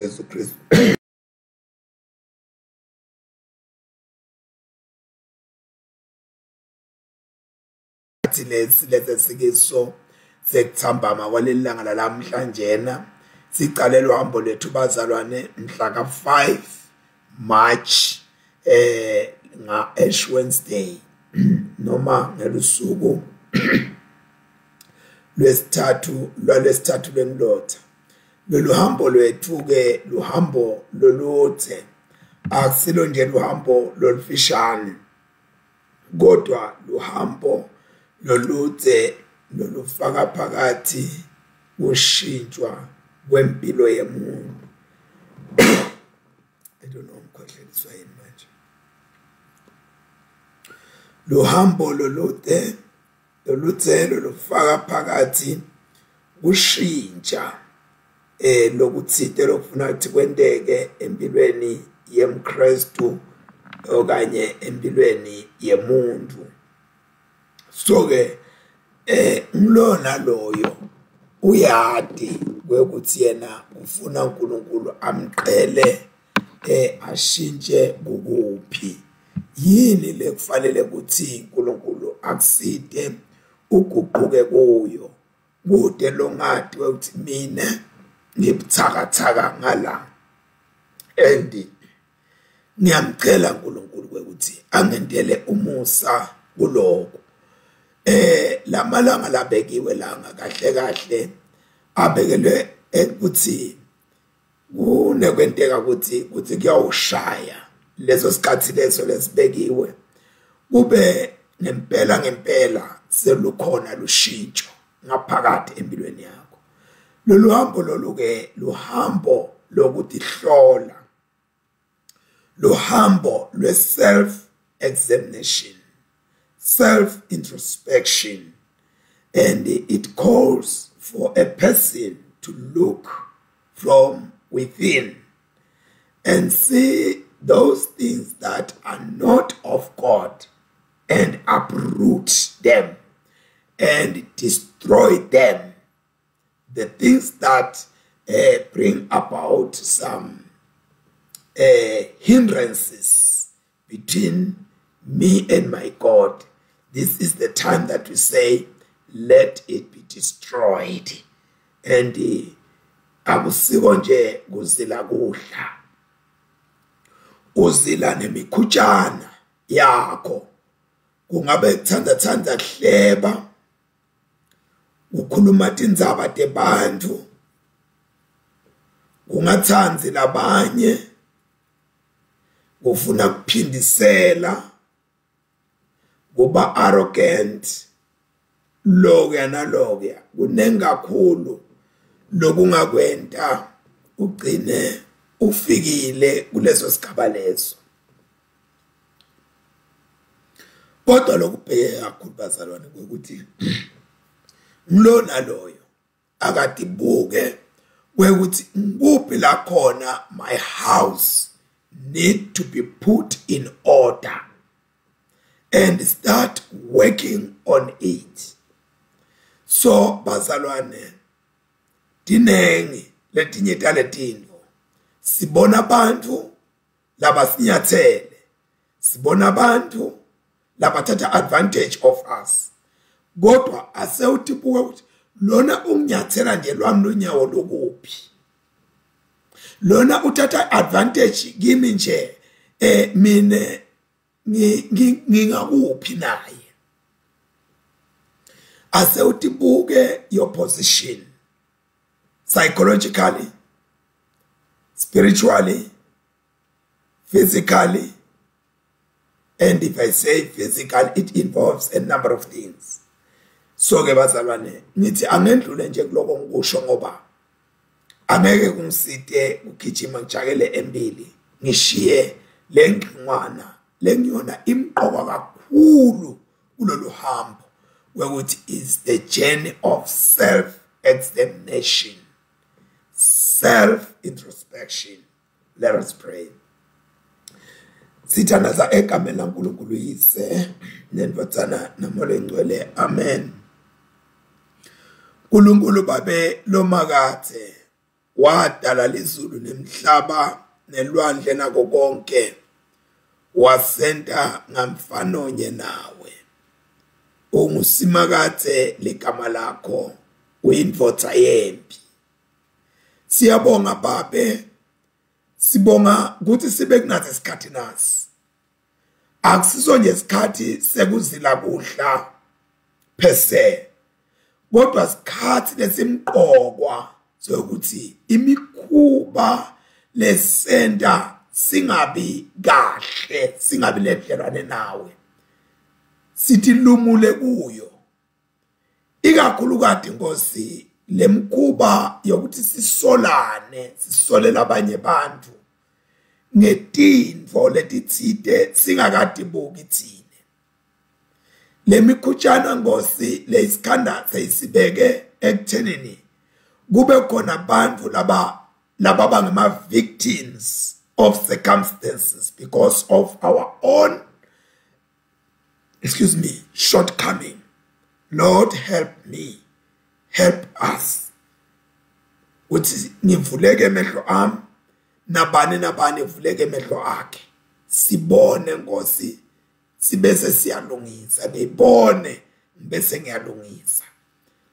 Jesu Kristu. Lesi lesikiso sekuthambama kwaleli langa lalamhlanjena sicale luhambo lwethu bazalwane mhla ka-5 March nga Ash Wednesday noma ngelusuku lwesithathu lwalwesithathu lwemlotha. Lolu hambo lwethu ke luhambo loluthe, akusilo nje luhambo lolufishane, kodwa luhambo loluthe lolufaka phakathi kushintshwa kwempilo yemuntu. I don't know ngikhohleliswa yini manje. Luhambo lolude loluthelo lufaka phakathi kushintsha lokuthite lokufuna ukuthi kwenteke empilweni yemKristu okanye empilweni yemuntu. So ke ngilona loyo uyadi kwekuthi yena ufuna uNkulunkulu amqele ashintshe kukuphi, yini lekufanele ukuthi uNkulunkulu akuside uguquke kuyo, kude longadi ukuthi mina ngibuthakathaka ngala and ngiyamcela uNkulunkulu ukuthi angendele umusa kuloko. Lamalanga labekiwe langa kahle kahle abekelwe ukuthi kunekwenteka ukuthi kuyawushaya leso sikhathi leso lesibekiwe, kube ngempela ngempela selukhona lushintsho ngaphakathi empilweni yakho. Lolu hambo lolu ke luhambo lokutihlola, luhambo lwe self examination, self introspection, and it calls for a person to look from within and see those things that are not of God and uproot them and destroy them. The things that bring about some hindrances between me and my God. This is the time that we say, let it be destroyed. And akusiko nje kuzila kudla, uzila nemikhutshana yakho, kungabe kuthanda thanda hleba, ukhuluma tindzaba tebantu, kungathanzi labanye, kufuna kuphindisela, kuba arrogant, lokuya nalokuya kunengi kakhulu lokungakwenta ugcine ufikile kuleso sigaba leso. Kodwa lokubheke kakhulu bazalwane ukuthi ngilona loyo akadibuke kwekuthi ngikuphi la khona my house need to be put in order and start working on it. So bazalwane, dinengi letinye taletinto sibona abantu labasinyathele, sibona abantu labathatha advantage of us, kodwa asewutibuka ukuthi lona unginyathela nje lwami lunyawo lokuphi, lona uthatha advantage kimi nje, mina ngingakuphi naye. Asewutibuke your position psychologically, spiritually, physically, and if I say physical, it involves a number of things. So ke bazalwane, ngithi angendlule nje kuloko ngikusho ngoba angeke kungisite ukugijima ngijakele embili ngishiye lengxingwana lengiyona imqoka kakhulu kulolu hambo ukuthi is the journey of self examination, self introspection. Let us pray. Sithandaza egameni laNkulunkulu Yise nendvodzana naMoya Ngcwele. Amen. Nkulunkulu babe lomakathe, Wadala lizulu nemhlaba nelwandle nako konke, wasenta ngamfanonye nawe. UnguSimakadze ligama lakho, uyindvodza yempi. Siyabonga Babe, sibonga ukuthi sibe kunathi isikhathi nasi. Akusiso nje isikhathi sekuzila kudla per se, kodwa isikhathi lesimqokwa sokuthi imikhuba lesenta singabi kahle, singabi nebudlelwane nawe, sithi lumule kuyo. Ikakhulukati Nkosi, lemkhuba yokuthi sisolane, sisolela abanye bantu ngetintfo letitsite singakadibuki thine. Lemikhutshana Nkosi leyisikhanda seyisibeke ekuthenini kube khona abantu laba bangama victims of circumstances because of our own, excuse me, shortcoming. Lord, help me, help us. Uthi ngivuleke emehlo ami, nabani nabani ivuleke emehlo akhe, sibone Nkosi, sibese siyalungisa. Ngibone bese ngiyalungisa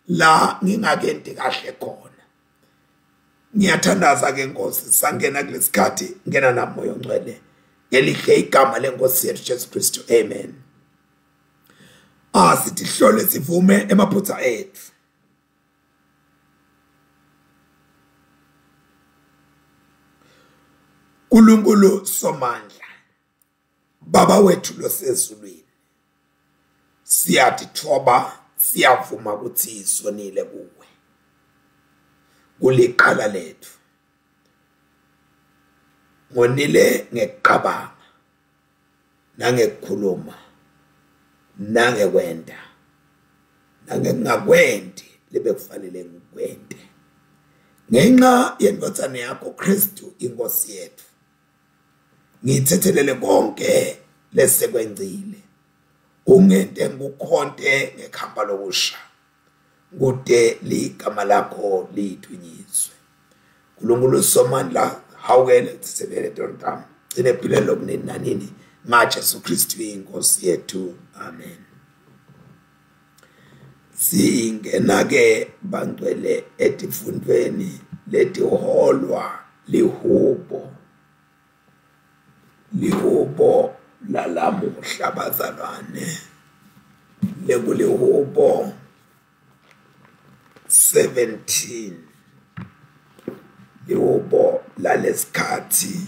la ngingakenti kahle khona. Ngiyathandaza ke Nkosi, sangena kulesikhathi, ngena namoya ongcwele, ngelihle igama lenkosi yethu Jesu Kristu, amen. Asithi hlole sivume emaphutha ethu. uNkulunkulu Somandla, Baba wethu losezulwini, siyatithoba, siyavuma ukuthi sonile kuwe. Kuliqala lethu ngonile ngekuqabanga nangekukhuluma nangekwenda nangekungakwenti lebekufanele ngikwente, ngenxa yendvodzana yakho Kristu inkosi yethu. Ngithethelele konke lesekwencile, ungente ngikukhonte ngekhamba lokusha, kude ligama lakho lithunyiswe. uNkulunkulu Somandla, hawukele, thethelele tono tami, gcine empilweni lokunini nanini, ngaJesu Kristu inkosi yethu, amen. Singena ke bangcwele etifundweni letiholwa lihubo, lihubo lalamuhla bazalwane, lekulihubo 17, lihubo lalesikhathi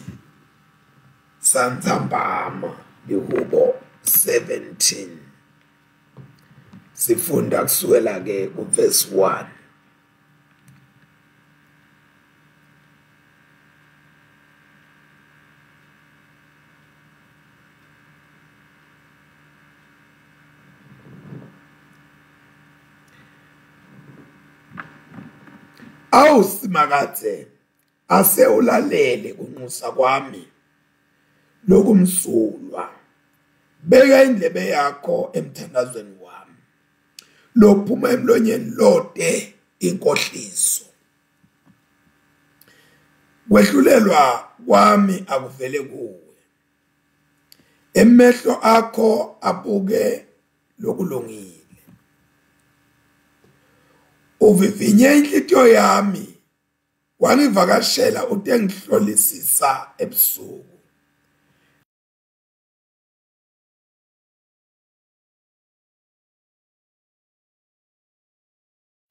santsambama, lihubo 17. Sifunda kusukela ke kuverse 1. Awu Simakadze, ase ulalele kunxusa kwami lokumsulwa, beka indlebe yakho emthandazweni wami lophuma emlonyeni lode inkohliso. Kwehlulelwa kwami akuvele kuwe, emehlo akho abuke lokulungile. Uvivinye inhlitiyo yami, wangivakashela utengihlolisisa ebusuku.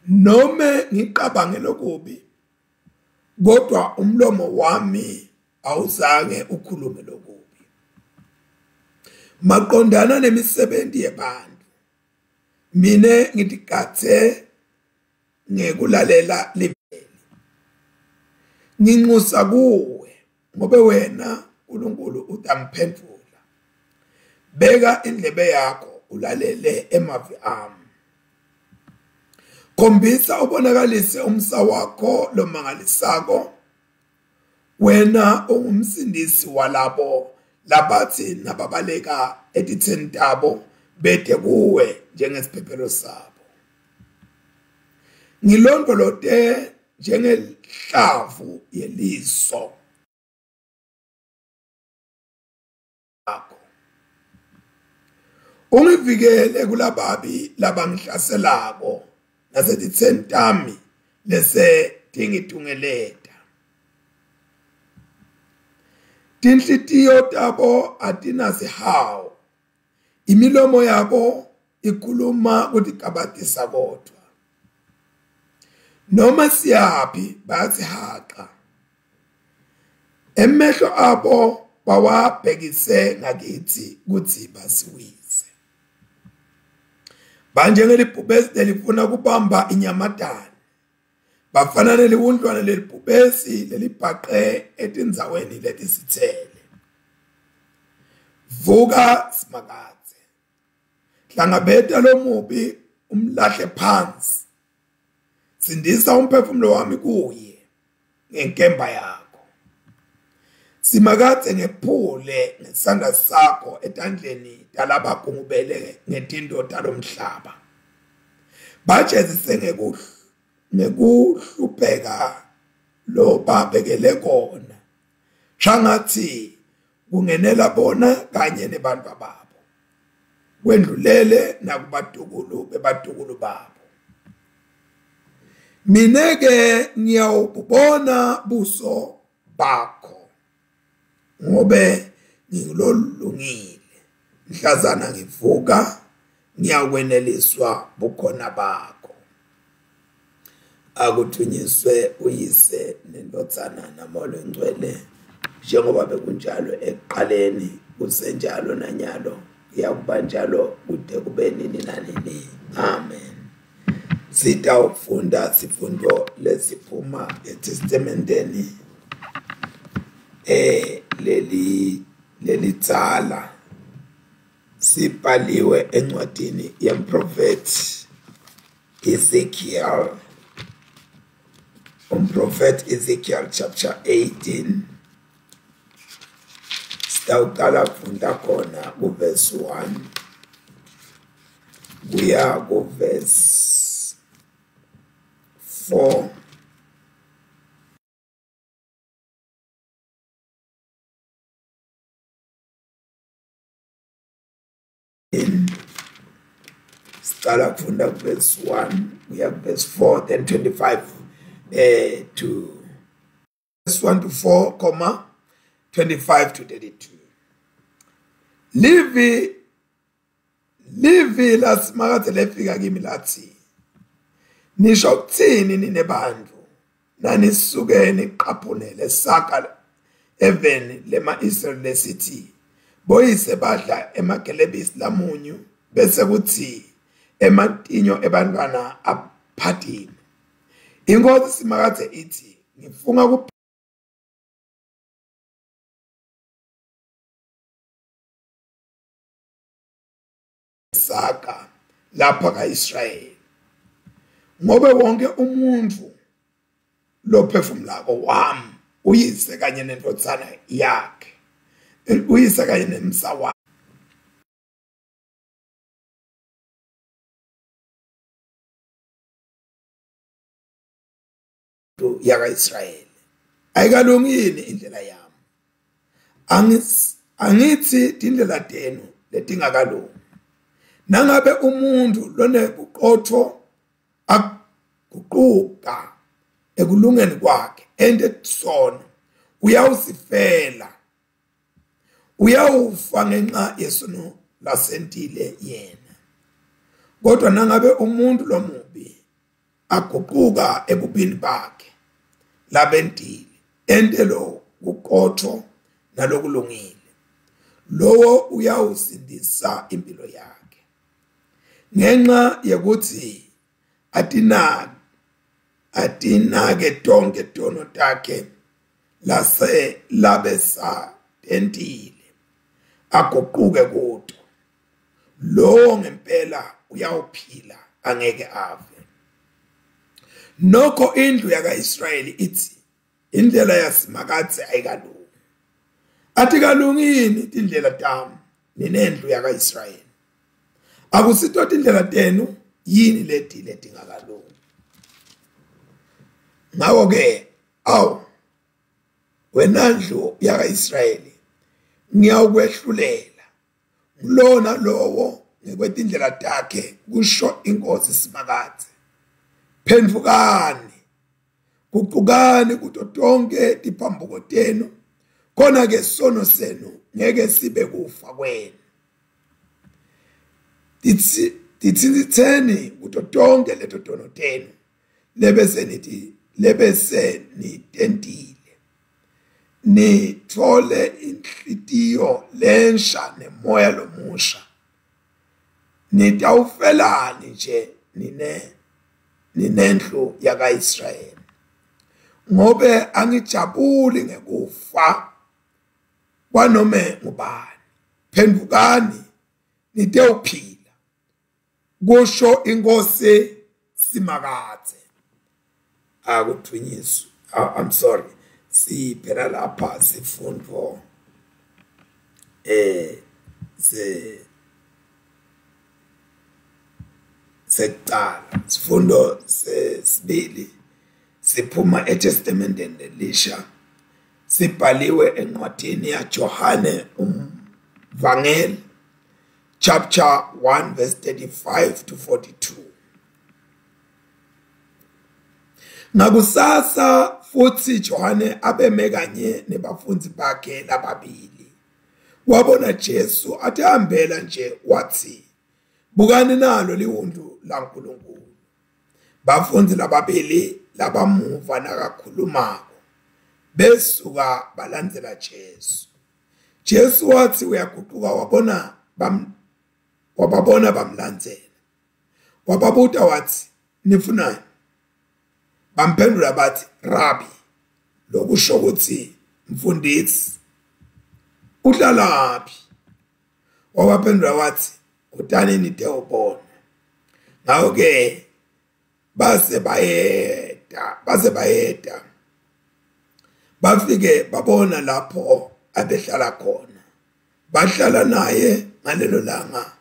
Nome ngiqabange lokubi, kodwa umlomo wami awuzange ukhulume lokubi. Maqondana nemisebenzi yebantu, mine ngidigathe ngekulalela liveli. Nginxusa kuwe, ngobe wena uNkulunkulu utamphendvula. Beka indlebe yakho ulalele emavi ami. Khombisa ubonakalise umsa wakho lomangalisako. Wena ungumsindisi walabo labathi nababaleka etitheni tabo bede kuwe njengesiphephelo sabo. Ngilondolote njengehlavu yeliso akho. Ungivikele kulababi labangihlaselako nasetitseni tami lese tingitungeleta. Tinhlitiyo tabo atinasihawu, imilomo yabo ikhuluma kutikabatisa kodwa. Noma siyaphi bayasihaqa, emehlo abo bawabhekise ngakithi kutsi basiwise. Banjengelibhubesi lelifuna kubamba inyamatane, bafana neliwundlwana lelibhubesi lelibhaqe etindzaweni letisithele. Vuka Simakadze, hlangabeta lomubi umlahle phansi, sindisa umphefumulo wami kuye ngenkemba yakho. Simakadze, ngephule ngesandla sakho etandleni talabagungubele ngetinto talomhlaba. Bajezise ngekuhlupheka lo babekele kona, shangatsi kungenela bona kanye nebantu babo, kwendlulele nakubatukulu bebatukulu babo. Mine-ke ngiyawububona buso bakho, ngobe ngingulolungile. Mhlazana ngivuka ngiyakweneliswa bukhona bakho. Akuthunyiswe uyise nendvodzana naMoya Longcwele, njengoba bekunjalo ekuqaleni, kusenjalo nanyalo, kuyakuba njalo kude kube nini nanini. Amen. Sitawufunda sifundo lesiphuma eTestamenteni lelitsala, sibhaliwe encwadini yemprofethi Ezekiel. Umprofethi Ezekiel chapter 18, sitawuqala kufunda khona kuverse 1 kuya kuverse 4. Sicala kufunda kuverse 1 kuya kuverse 4, then 25 to verse 1 to 4, comma 25 to 32. Livi laSimakadze lefika kimi lathi, nisho kuthini nine bantfu nanisuke niqaphunele saka eveni lema-Israyeli lesithi, boyise badla emagelebisi lamunyu bese kuthi ematinyo ebantwana aphathile. Inkosi Simakadze ithi, ngifunga saka lapha kaIsrayeli, ngobe wonke umuntu lophefumulako wami uyise kanye nendvodzana yakhe, uyise kanye nemsa wakhe. yakaIsrayeli ayikalungi yini indlela yami? Angithi tindlela tenu letingakalungi. Nangabe umuntu lonebuqotho aguquka ekulungeni kwakhe ente sono, uyawusifela, uyawufa ngenxa yesono lasentile yena. Kodwa nangabe umuntu lomubi aguquka ebubini bakhe labentile, ente lo kuqotho nalokulungile, lowo uyawusindisa impilo yakhe, ngenxa yekuthi atinake tonke tono takhe lase labesa tentile, aguquke kuto. Lowo ngempela uyawuphila, angeke afe. Nokho indlu yakaIsrayeli ithi, indlela yaSimakadze ayikalungi. Atikalungi yini tindlela tami ninendlu yakaIsrayeli? Akusito tindlela tenu yini leti letingakalungi? Ngakho ke awu wena ndlu yakaIsrayeli, ngiyawukwehlulela ngulona lowo ngekwetindlela takhe, kusho inkosi Simakadze. Phendvukani, gucukani kuto tonke tiphambuko tenu, khona ke sono senu ngeke sibe kufa kwenu. Titsitseni kuto tonke leto tono tenu lebese nitentile, nithole inhlitiyo lensha nemoya lomusha. Nitawufelani nje ninendlu yakaIsrayeli? Ngobe angijabuli ngekufa kwanome ngubani. Phendvukani nitewuphila, kusho inkosi Simakadze. Akuthunyiswe. I'm sorry, siphela lapha sifundo sekucala. Sifundo sesibili siphuma eTestamenteni lelisha, sibhaliwe encwadini yaJohane umvangeli, chapter 1 verse 35 to 42. Ngakusasa futhi Johane abeme kanye nebafundi bakhe lababili, wabona Jesu athambela nje, wathi, bukani nalo liwundlu laNkulunkulu. Bafundi lababili labamuva nakakhulumako besuka balandzela Jesu. Jesu wathi uyaguquka, wabona wababona bamlandzela, wababuta wathi, nifunani? Bamphendula bathi, Rabi, lokusho ukuthi mfundisi, uhlalaphi? Wabaphendula wathi, utani nitewubona. Ngakho-ke base bayeda bafike babona lapho abehlala khona, bahlala naye ngalelo langa.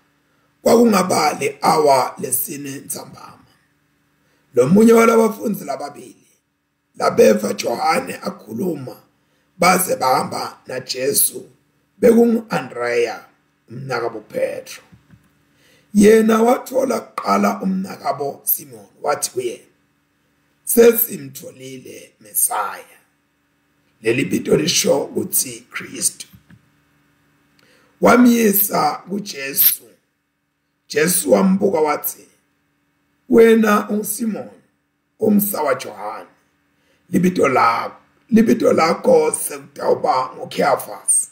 Kwakungabali awa lesine ntsambama. Lomunye walabafundi lababili labeva Johane akhuluma baze bahamba naJesu bekungu-Andreya umnakabo Petro. Yena wathola kuqala umnakabo Simon, wathi kuye, sesimtholile Mesaya. Leli bito lisho ukuthi Kristu. Wamyisa kuJesu. Jesu wambuka wathi, wena unguSimon umsa waJohane, libito lakho sekutawuba nguKheyafasi.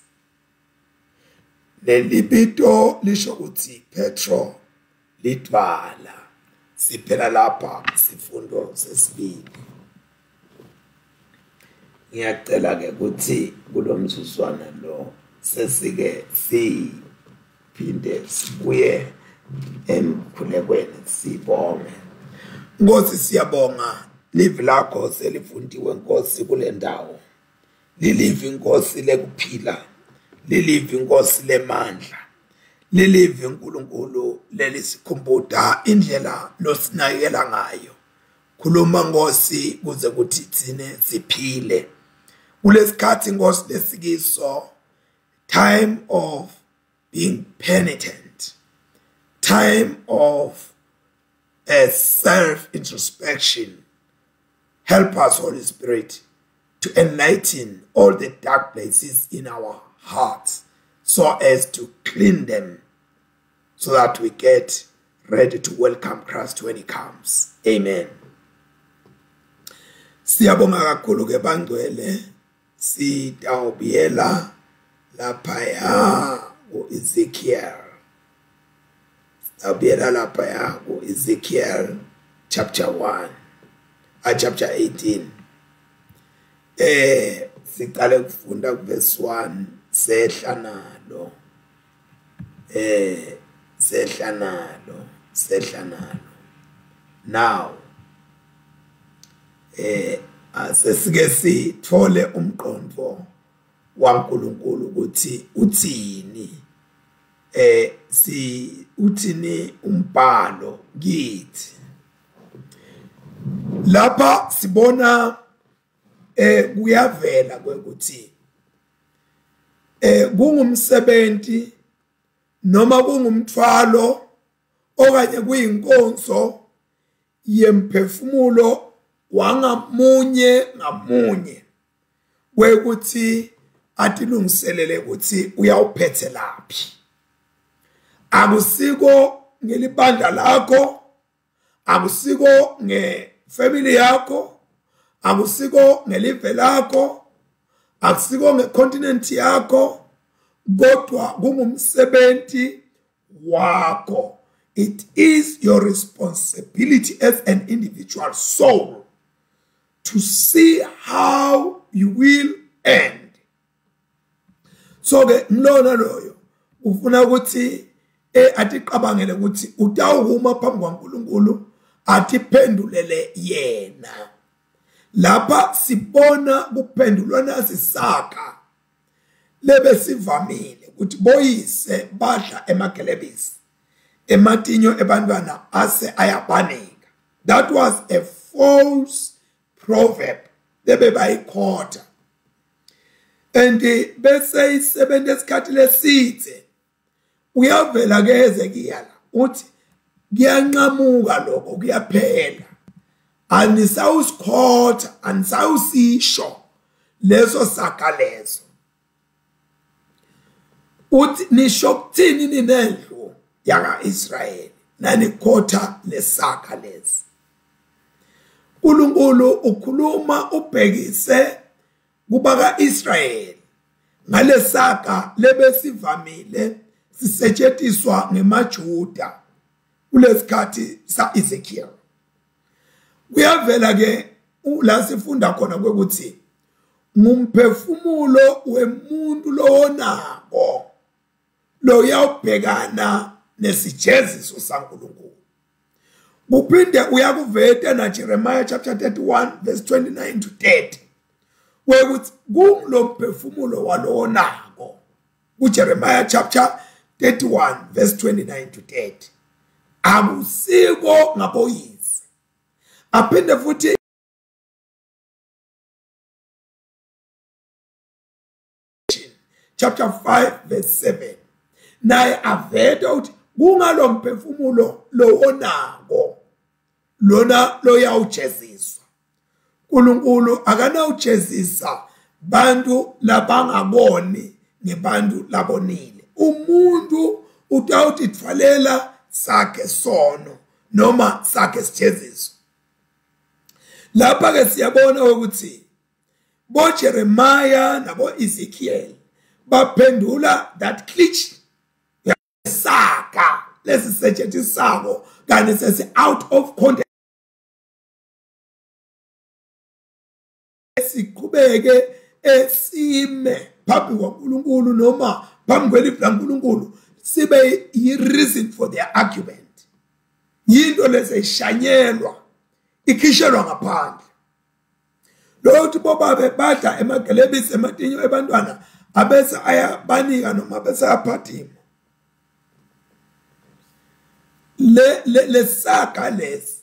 Leli bito lisho ukuthi Petro, lidwala. Siphela lapha sifundo sesibili. Ngiyacela ke ukuthi kulomzuzwana lo sesike siphinde sibuye emkhulekweni sibonge. Nkosi, siyabonga livi lakho selifundiwe Nkosi kule ndawo. Lilivi Nkosi lekuphila, lilivi Nkosi lemandla, lilivi uNkulunkulu lelisikhumbuta indlela losinakekela ngayo. Khuluma Nkosi kuze kuthi thine siphile kulesikhathi Nkosi lesikiso, time of being penitent, time of a self-introspection. Help us, Holy Spirit, to enlighten all the dark places in our hearts so as to clean them, so that we get ready to welcome Christ when he comes. Amen. Siyabonga kakhulu ke bangcwele, sitawubuyela laphaya ku-Ezekiel. Sitawubuyela laphaya ku-Ezekiel chapter 1, chapter 18. Siqale kufunda kuverse 1, sehla nalo. Sehla nalo. Now sesike sithole umqondo waNkulunkulu ukuthi uthini, si uthini umbhalo kithi. Lapha sibona kuyavela kwekuthi kungumsebenzi noma kungumthwalo okanye kuyinkonzo yemphefumulo wangamunye ngamunye kwekuthi atilungiselele ukuthi uyawuphethe laphi. Akusiko ngelibandla lakho, akusiko ngefamily yakho, akusiko ngelive lakho, akusiko ngecontinent yakho, kodwa kungumsebenzi wakho. It is your responsibility as an individual soul to see how you will end. So ke mlona loyo ufuna ukuthi atiqabangele ukuthi utawuma phambi kwaNkulunkulu atiphendulele yena. Lapha sibona kuphendulwana sisaka lebesivamile ukuthi boyise badla emagelebisi ematinyo ebantwana ase ayabanika. That was a false proverb lebebayikhotha, and bese isebenza esikhathi lesithe. Uyavela ke Hezekiya uthi kuyanqamuka lokho, kuyaphela, anisawusikhotha, anisawusisho leso saga leso. Uthi nisho kuthini ninendlu yaka-Israyeli nanikhotha lesaka lesi? uNkulunkulu ukhuluma ubhekise kubaka-Israyeli ngalesaka lebesivamile sisetshentiswa ngemaJuda kulesikhathi sa-Ezekiel. Kuyavela ke la sifunda khona kwekuthi ngumphefumulo wemuntu lowonako lo uyawubhekana nesijeziso saNkulunkulu. Kuphinde uyakuveta na Jeremiah chapter 31 verse 29 to 30 kwekuthi kungilomphefumulo walowonako. KuJeremiah chapter 31 verse 29 to 30 akusiko ngaboyise. Aphinde futhi chapter 5 verse 7 naye aveta ukuthi kungalomphefumulo lowonako lona loyawujeziswa. uNkulunkulu akanawujezisa bantu labangaboni ngebantu labonile. Umuntu utawutithwalela sakhe sono noma sakhe sijeziso. Lapha ke siyabona ukuthi bo Jeremiah nabo Ezekiel baphendula that glitch saka lesisetshenzisako kani sesi out of context, siqhubeke esime phambi kwaNkulunkulu noma phambi kwelivi laNkulunkulu sibe i-reason for their argument. Yinto leseyishanyelwa ikhishelwa ngaphandle. Lokuthi bobabe badla emagelebisi ematinyo ebantwana abese ayabanika noma bese ayaphathima. Le lesaga lesi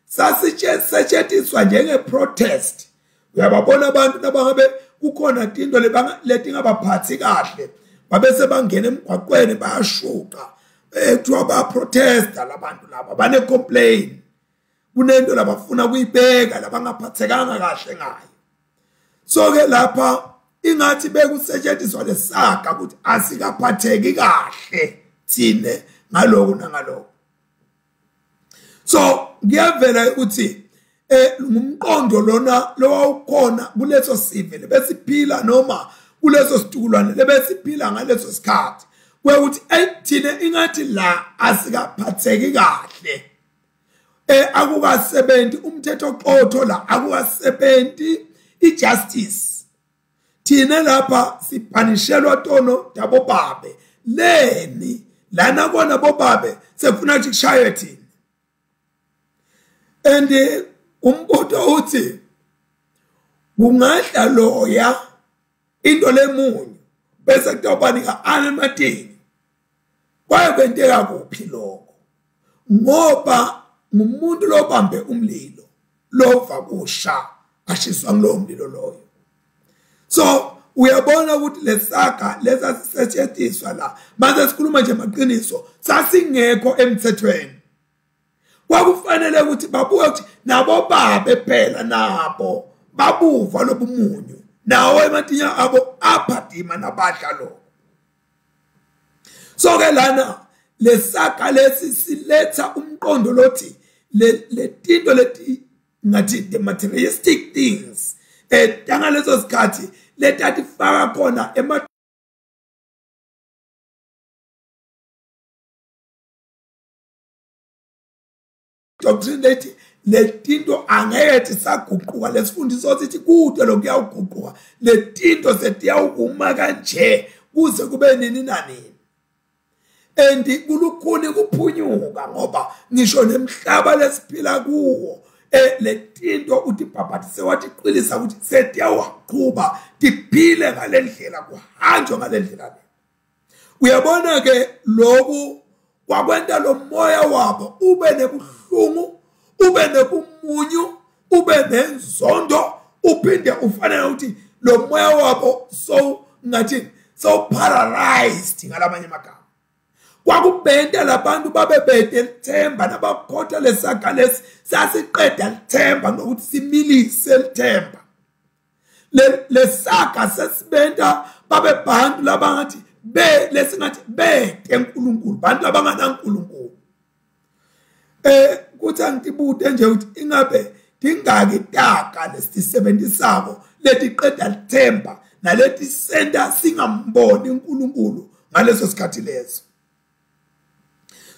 sasitshentshiswa njenge protest. Uyababona abantu nabangabe kukhona tinto letingabaphathi kahle babese bangena emgwaqweni bayashuqa, kuthiwa bayaprotesta labantu laba, bane complain, kunento labafuna kuyibeka labangaphathekanga kahle ngayo. So ke lapha ingathi bekusetshenziswa lesaga ukuthi asikaphatheki kahle thine ngaloko nangaloko. So kuyavela ukuthi ngumqondo lona lowawukhona kuleso sive lebesiphila noma kuleso situkulwane lebesiphila ngaleso sikhathi, kwekuthi thine ingathi la asikaphatheki kahle, akukasebenzi umthetho qotho la, akukasebenzi ijustice, thina lapha sipanishelwa tono dabobabe leni lana kona bobabe sefuna ukuthi kushaywe thina. And umbuto uthi kungadla loya into lemunyu bese kutobanika anamatini, kwaye kwenteka kuphi lokho? Ngoba ngumuntu lobambe umlilo. lova kusha ashiswa ngulowo mlilo loyo. So uyabona ukuthi lesaga lesasisetshenziswa la manje sikhuluma nje maqiniso sasingekho emthethweni. Kwakufanele ukuthi babuke ukuthi nabo babe phela nabo babuva lobumunyu nawo ematinya abo aphadima nabadla lo. So ke lana lesaga lesi siletha umqondo lothi le tinto leti ngathi the materialistic things tangaleso sikhathi letatifaka khona ema doctrine lethi letinto angeke tisaguquka, lesifundiso sithi kude lokuyawuguquka, letinto setiyawuma kanje kuze kube nini nanini. And kulukhuni kuphunyuka ngoba ngisho nemhlaba lesiphila kuwo letinto utibhabhatise watiqinisa ukuthi setiyawaqhuba tiphile ngalendlela, kuhanjwe ngalendlela le. Uyabona ke lokhu kwakwenta lo moya wabo ube nebuhlungu, ube nebumunyu, ube nenzondo, uphinde ufanele ukuthi lo moya wabo so ngathi so paralyzed ngalamanye amagama. Kwakubenta labantu babe bede lithemba nabakhotha lesaga lesi sasiqeda lithemba ngokuthi similise lithemba. Lesaga sesibenta babe bantu labangathi be lesingathi bede uNkulunkulu, bantu abanganaNkulunkulu. Kuthi angibute nje ukuthi ingabe tingaki taka lesisebenzisako letiqeda lithemba naleti senta singamboni uNkulunkulu ngaleso sikhathi leso.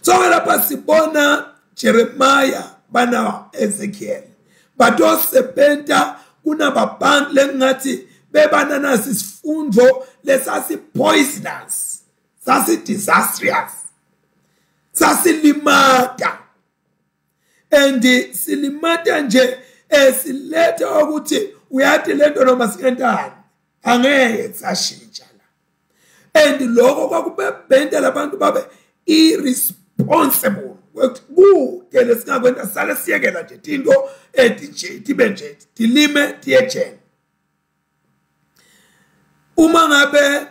So lapha sibona Jeremiah bana Ezekiel batosebenta kunababantu lengathi bebananasi isifundo lesasi poisonous, sasi disastrous, sasilimata. And silimata nje esiletha ukuthi uyathi lento noma singentani angeke sashintsha la. And lokho kwakubebenta labantu babe irresponsible kude lesingakwenta sale siyekela nje tinto etinje tibe nje tilime tiyejele. Uma ngabe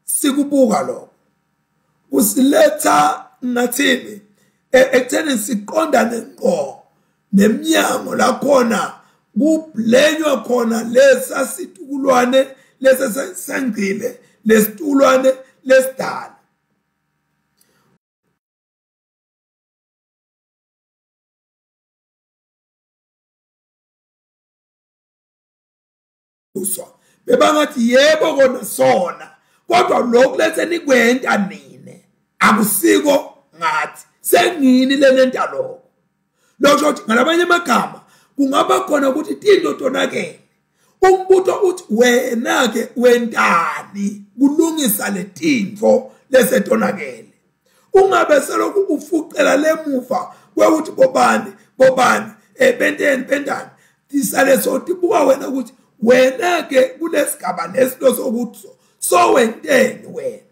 sikubuka lokho kusiletha ngathini ekutheni siqondane ngqo neminyango lakhona kublenywa khona lesa situkulwane lesa sangcile lesitukulwane lesidala. Bebangathi yebo kona sona, kodwa lokhu lesenikwenta nine akusiko ngathi sengini lenenta lokho. Lokho ukuthi ngalabanye amagama kungaba khona ukuthi tinto tonakele, umbuto uthi wena ke wentani kulungisa letinto lesetonakele. Ungabe selokhu ufuqela lemuva kwekuthi bobani bobani ebenteni bentani tisale sotibuka wena ukuthi wena ke kulesigaba lesilo sokuthi so wenteni wena.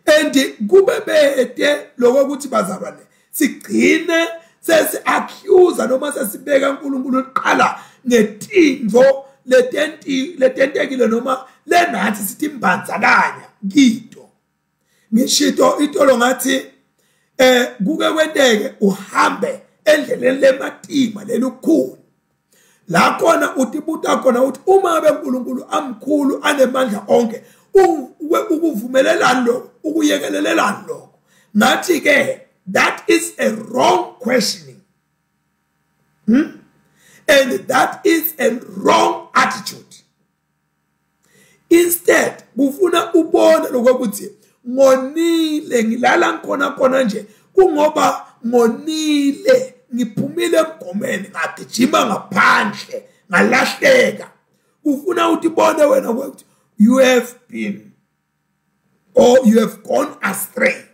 And kube bede lokho ukuthi bazalwane sigcine sesi accuse noma sesibeka uNkulunkulu uqala ngetinto letenti letentekile noma lenathi sithi imbandzakanya kito. Ngishito itolo ngathi kuke kwenteke uhambe endleleni lematima lelukhuni la khona utibuta khona ukuthi uma ngabe uNkulunkulu amkhulu anemandla onke ukuvumelelani lokho, ukuyekelelelani lokho. Ngathi ke that is a wrong questioning, and that is a wrong attitude. Instead kufuna ubone lokuthi ngonile ngilala ngikhona khona nje kungoba ngonile ngiphumile emgomeni ngagijima ngaphandle ngalahleka. Ufuna utibone wena ukuthi you have been or you have gone astray.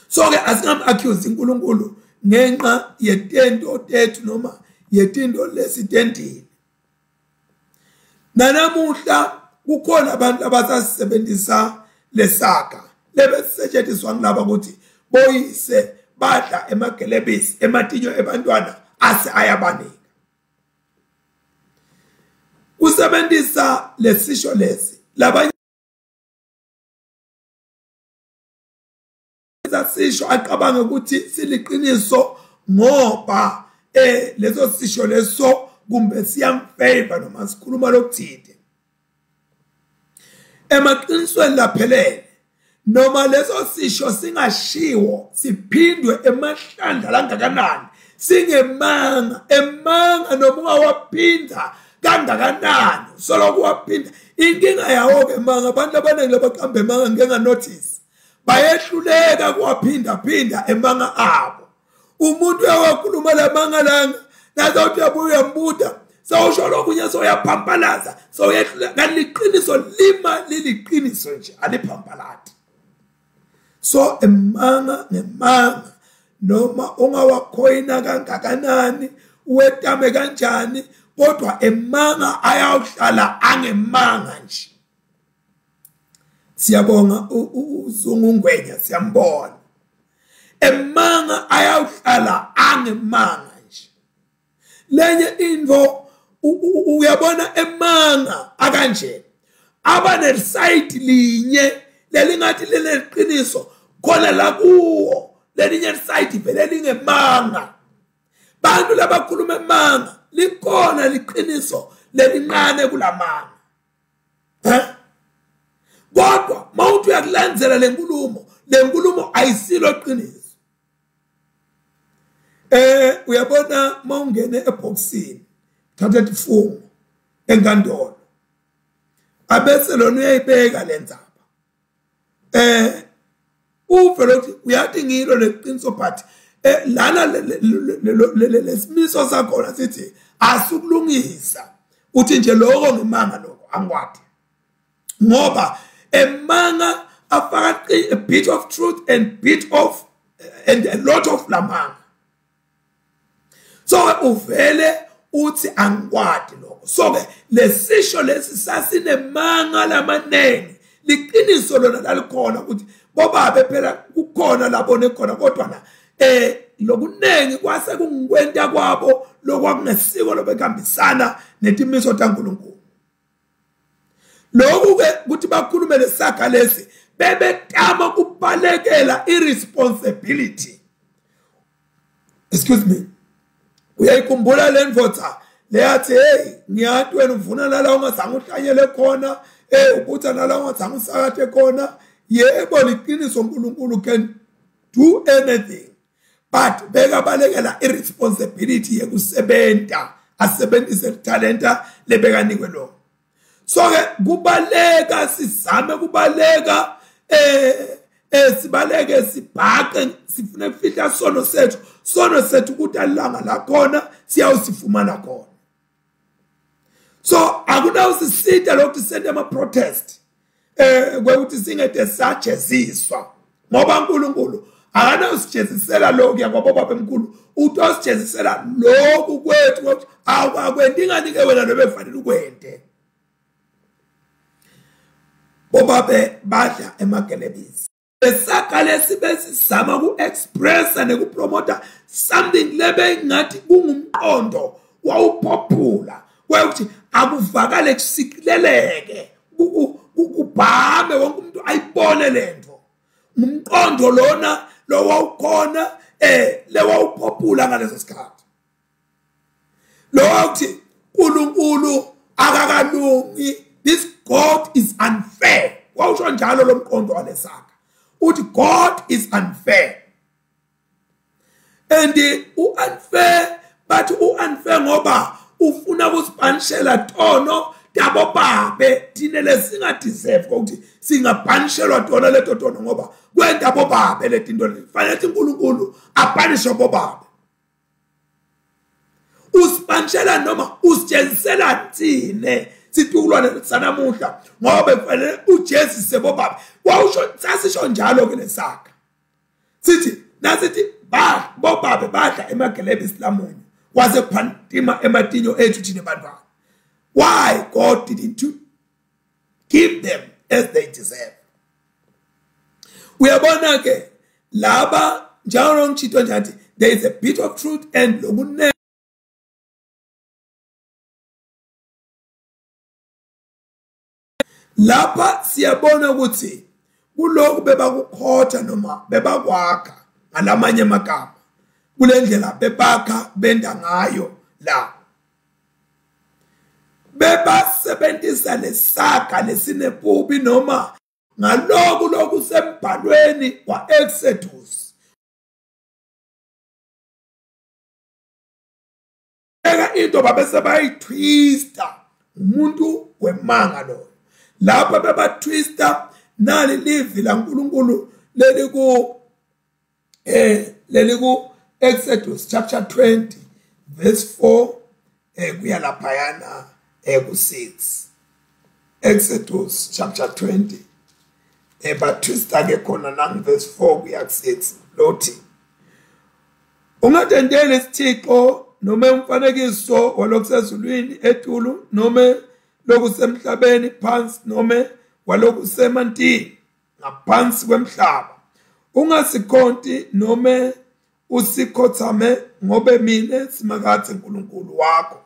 So ke asingam accuse uNkulunkulu ngenxa yetento tethu noma yetinto lesitentile. Nanamuhla kukhona abantu abasasebenzisa lesaga lebesetshenziswa ngilaba ukuthi boyise badla emagelebisi ematinyo ebantwana ase ayabanika. Usebenzisa lesisho lesi labanye sisho acabange ukuthi siliqiniso ngoba leso sisho leso kumbe siyamfavor noma sikhuluma lokuthile. Emaqinisweni laphelele noma leso sisho singashiwo siphindwe emahlandla langakanani, singemanga emanga noma ungawaphinda kangakanani, soloku waphinda. Inkinga yawo ke manga, abantu abaningi labaqamba emanga ngeke nganotice, bayehluleka kuwaphinda phinda emanga abo. Umuntu uyawakhuluma lamanga langa, nazothi uyabuya uyambuda, sewusho lokunye, sewuyaphampalaza, sewuyehluleka. Kanti liqiniso lima liliqiniso nje, aliphampalati. So emanga ngemanga, noma ungawakhoyina kangakanani, uwetame kanjani, kodwa emanga ayawuhlala angemanga nje. Siyabonga uZungungwenya, siyambona. Emanga ayawuhlala angemanga nje. Lenye into uyabona emanga akanje aba nesayidi linye lelingathi leliqiniso khona la kuwo, lelinye lisayidi vele lingemanga. Bantu labakhuluma emanga likhona liqiniso lelincane kulamanga. Kodwa mawuthi uyakulandzela lenkulumo, lenkulumo ayisilo qiniso. Uyabona mawungene eboxini, thatha ifungo enkantolo, abese lona uyayibeka lendzaba. Uve lokuthi uyathi ngilo leqiniso, but lana lesimiso sakhona sithi asukulungisa, uthi nje lokho ngemanga, lokho angikwadi, ngoba emanga afaka a bit of truth and bit of and a lot of lamanga. So uvele uthi angikwadi lokho. So ke lesisho lesi sasinemanga lamanengi, liqiniso lona lalikhona ukuthi bobabe phela kukhona labone khona, kodwa na lokunengi kwase kungikwenta kwabo lokwakungesiko lobekuhambisana netimiso taNkulunkulu. Lokhu ke ukuthi bakhulume lesaga lesi bebetama kubalekela irresponsibility. Excuse me, uyayikhumbula le ndvodza leyathi hey, ngiyathi wena uvuna nala ungazange uhlanyele khona, ubutha nala ungazange usakathe khona. Yebo, liqiniso, uNkulunkulu can do anything, but bekabalekela irresponsibility yekusebenta, asebenzise italenta lebekanikwe lona. So ke kubaleka, sizame kubaleka, sibaleke sibhaqe, sifune kufihla sono sethu, sono sethu ukuthi alanga lakhona siyawusifumana khona. So akunawusisita lokhu sente ama protest kwekuthi singede sajeziswa, ngoba uNkulunkulu akanawusijezisela lokhu yakwabo baba emkhulu, utosijezisela lokhu kwethu ukuthi awukakwenti ingani ke wena lobefanele ukwente. Bobabe badla emagelebisi. Lesaka lesi besizama ku-expressa nekupromota something lebe ngathi kungumqondo wawuphophula kwekuthi akuvakale kusikileleke kubhame wonke umuntu ayibone lento. Ngumqondo lona lo wawukhona lewawuphophula ngaleso sikhathi. Lo wathi uNkulunkulu akakalungi, this God is unfair. Wawusho njalo lo mqondo walesaka, uthi God is unfair. And u-unfair, bathi u-unfair ngoba ufuna kusipanishela tono tabo babe thine lesingadeserve ukuthi singapanishelwa tona leto tono, ngoba kwenta bobabe letinto fanele ukuthi uNkulunkulu apanishe bobabe. Usipanishela noma usijezisela thine situkulwane sanamuhla, ngoba kufanele ujezise bobabe. Wawusho, sasisho njalo ke lesaka, sithi nasithi bobabe badla emagelebisi lamunye kwase kuphantima ematinyo ethu thine bantwana. Why God didn't give them as they deserve? Uyabona ke laba, njalo ngitshito nje athi there is a bit of truth and lokunene. Lapha siyabona ukuthi kulokhu bebakukhotha noma bebakwakha ngalamanye amagama kule ndlela bebakha benda ngayo la bebasebenzisa lesaga lesinepubi noma ngaloku lokusembhalweni wa-Exodus beka into babese bayitwista umuntu wemanga lo lapha bebatwista nali livi laNkuluNkulu leli ku leli ku Exodus chapter 20 verse 4 kuya laphayana ku 6. Exodus chapter 20 batwista ke khona nang verse 4 kuya ku 6 lothi ungatendeli isithixo noma umfanekiso walokusezulwini etulu noma lokusemhlabeni phansi noma walokusemantini ngaphansi kwemhlaba, ungasikhonti noma usikhothame, ngobe mina Simakadze uNkulunkulu wakho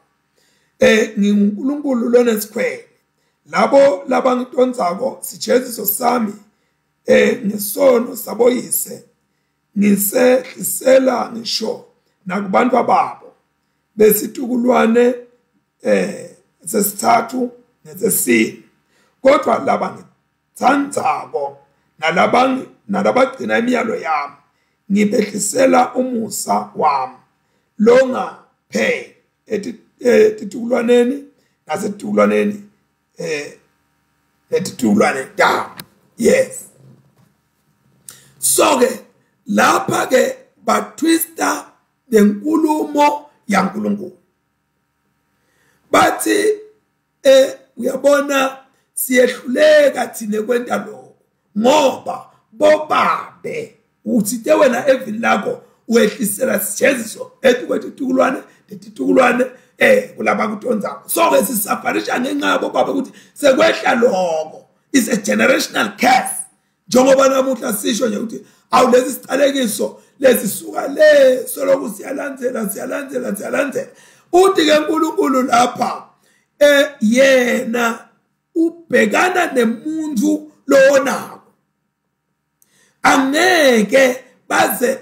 nginguNkulunkulu lonesikhwele. Labo labangitondzako sijeziso sami ngesono saboyise ngisehlisela ngisho nakubantu babo besitukulwane sesithathu nesesine, kodwa laba ngithandzako nalabagcina imiyalo yami ngibehlisela umusa wami longapheli etitukulwaneni nasetitukulwaneni netitukulwane tabo. Yes, so ke lapha ke batwista lenkulumo yaNkulunkulu bathi uyabona siyehluleka thina kwenta lokho ngoba bobabe uthite wena evini lakho wehlisela sijeziso etukwetitukulwane netitukulwane kulaba kutonzako. So ke sisafarisha ngenxa yabo baba ukuthi sekwehla lokho is a generational curse, njengoba namuhla sisho nje ukuthi awu lesi siqalekiso lesisuka le soloku siyalandzela siyalandzela siyalandzela. Uthi ke uNkulunkulu lapha yena ubhekana nemuntu lowonako, angeke baze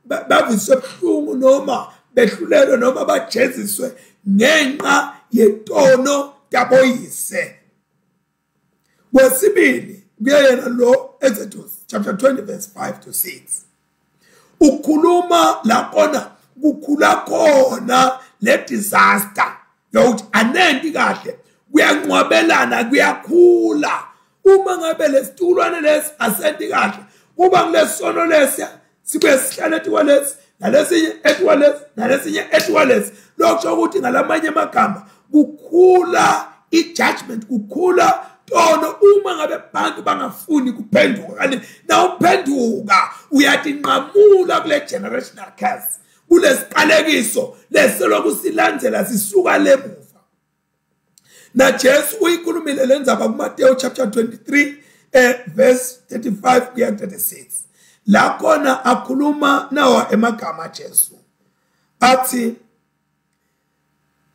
baviswe buhlungu noma behlulelwe noma bajeziswe ngenxa yetono taboyise. Kwesibili kuyena lo Exodus chapter 20 verse 5 to 6 ukhuluma lakhona kukhula khona le disaster yokuthi anenti kahle, kuyanqwabelana kuyakhula. Uma ngabe lesitukulwane lesi asenti kahle kuba kulesono lesi sibuye sihlale etikwalesi nalesinye etikwalesi nalesinye etikwalesi. Lokho ukuthi ngalamanye amagama kukhula i-judgment, kukhula tono uma ngabe abantu bangafuni kuphenduka. Kanti nawuphenduka uyatinqamula kule generational curse, kulesiqalekiso leselokhu silandzela sisuka lemuva. Na Jesu uyikhulumile lendzaba kuMateyu chapter 23 verse 35 kuya 36, la khona akhuluma nawa emagama Jesu athi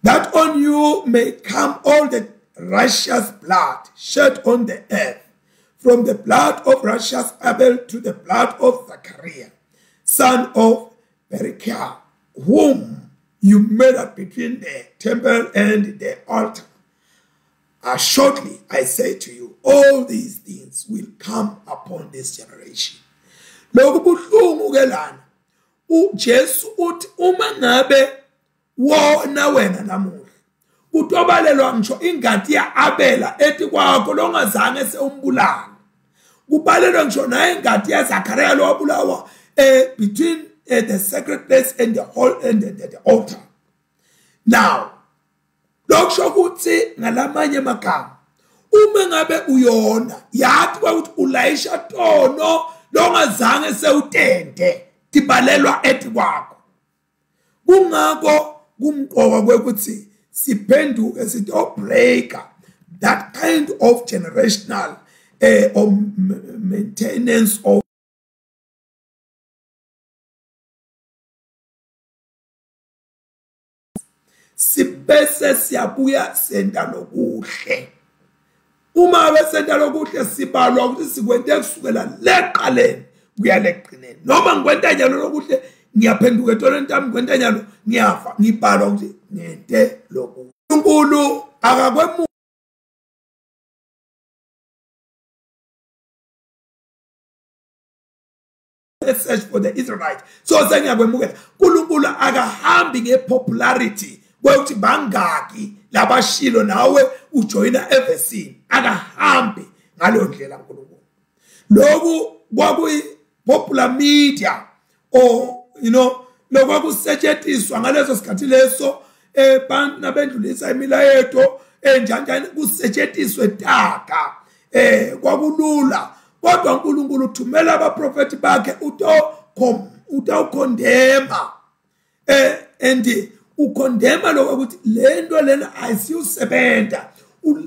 that on you may come all the righteous blood shed on the earth, from the blood of righteous Abel to the blood of Zachariah, son of Berechiah, whom you murdered between the temple and the altar. Shortly, I say to you, all these things will come upon this generation. Lokhu buhlungu ke lana. uJesu uthi uma ngabe wona wena namuhla utobalelwa ngisho ingadi yaAbela ethi kwakho longazange sewumbulala, kubalelwa ngisho naye ingadi yaZakaria lowabulawa between the sacred place and the hall and the altar. Now lokusho ukuthi ngalamanye amagama uma ngabe uyona yathi ukuthi ulayisha tono longazange sewutende tibalelwa ethi kwakho. Kungako kumqoka kwekuthi siphenduke sithi breaker that kind of generational or maintenance of sibese siyabuya senta lokuhle. Uma besenta lokuhle sibalwa ukuthi sikwente kusukela leqaleni kuya lekugcineni. Noma ngikwenta nyalo lokuhle ngiyaphenduka etolweni tami ngikwenta nyalo ngiyafa ngibhalwa ukuthi ngente lokuhle. uNkulunkulu akakwemu search for the Israelite. So sengiyakwemukela uNkulunkulu akahambi ngepopularity kwekuthi bangaki labashilo nawe ujoyina evesini, akahambi ngaleyo ndlela uNkulunkulu. Lokhu kwakuyi popular media or you know lokwakusetshenziswa ngaleso sikhathi leso abantu nabendlulisa imilayeto enjanjani kusetshenziswe taka kwakulula. Kodwa uNkulunkulu uthumela abaprofeti bakhe utawukhondema and ukhondema lokho ukuthi lento lena ayisiyusebenta.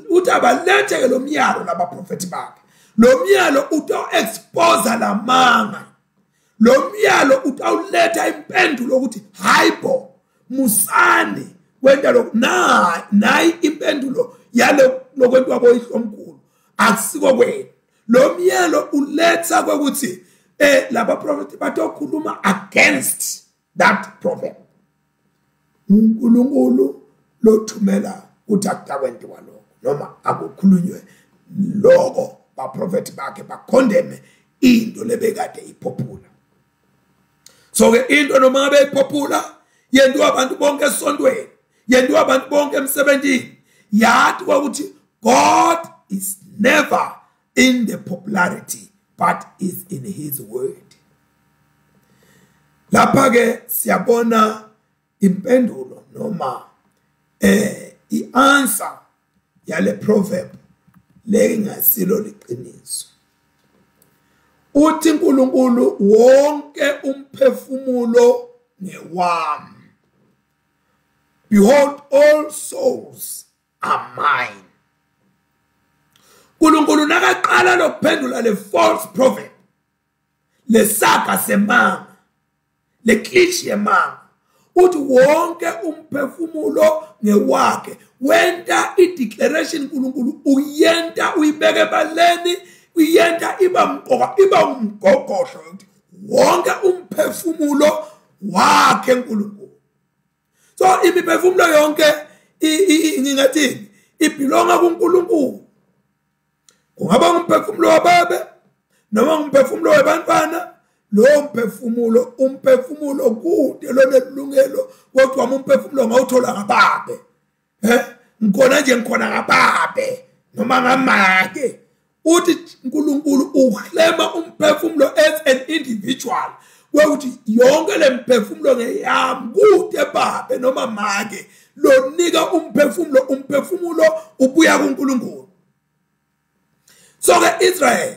Uthi abalethe ke lo myalo labaprofeti bakhe, lo myalo uto expose lamanga, lo myalo utawuletha impendulo ukuthi hayibo musani kwenta lokhu. Nayi impendulo yalo lokwentiwa boyihlomkhulu, akusiko kwenu. Lo myalo uletha ukuthi laba prophet batokhuluma against that proverb. uNkulunkulu lothumela ukuthi akutakwentiwa lokho noma akukhulunywe lokho, baprofeti bakhe bakhondeme into lebekade ipopular. So ke into noma ngabe ipopular yentiwa abantu bonke esontweni, yentiwa abantu bonke emsebenzini, yathi ukuthi God is never in the popularity but is in his word. Lapha ke siyabona impendulo noma i-answer yale proverb lengasilo liqiniso. Uthi uNkulunkulu wonke umphefumulo ngewami. Behold, all souls are mine. uNkulunkulu nakaqala lokuphendula le false proverb, lesaga semanga, le cliche yemanga, uthi wonke umphefumulo ngewakhe. Wenta i-declaration uNkulunkulu uyenta uyibeke ebaleni, uyenta iba mqoka, iba umgogodlo ukuthi wonke umphefumulo wakhe uNkulunkulu. So imiphefumulo yonke ngingathini ibhilonga kuNkulunkulu. Kungaba ngumphefumulo wababe noma ngumphefumulo wabantwana, lo mphefumulo umphefumulo kude lonelungelo kodwa umphefumulo ngawuthola ngababe. Ngikhona nje ngikhona ngababe noma ngamake. Uthi uNkulunkulu uhlema umphefumulo as an individual ukuthi yonke lemphefumulo ngeyami, kude babe noma make lonika umphefumulo, umphefumulo ubuya kuNkulunkulu. So ke Israel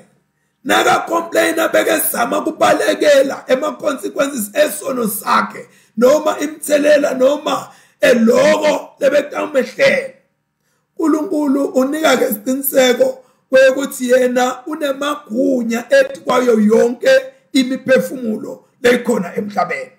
naka complaina bekezama kubalekela ema consequences esono sakhe noma imthelela noma eloko lebekutawumehlela. uNkulunkulu unika ke isiqiniseko ukuthi yena unemagunya ethi kwayo yonke imiphefumulo lekhona emhlabeni.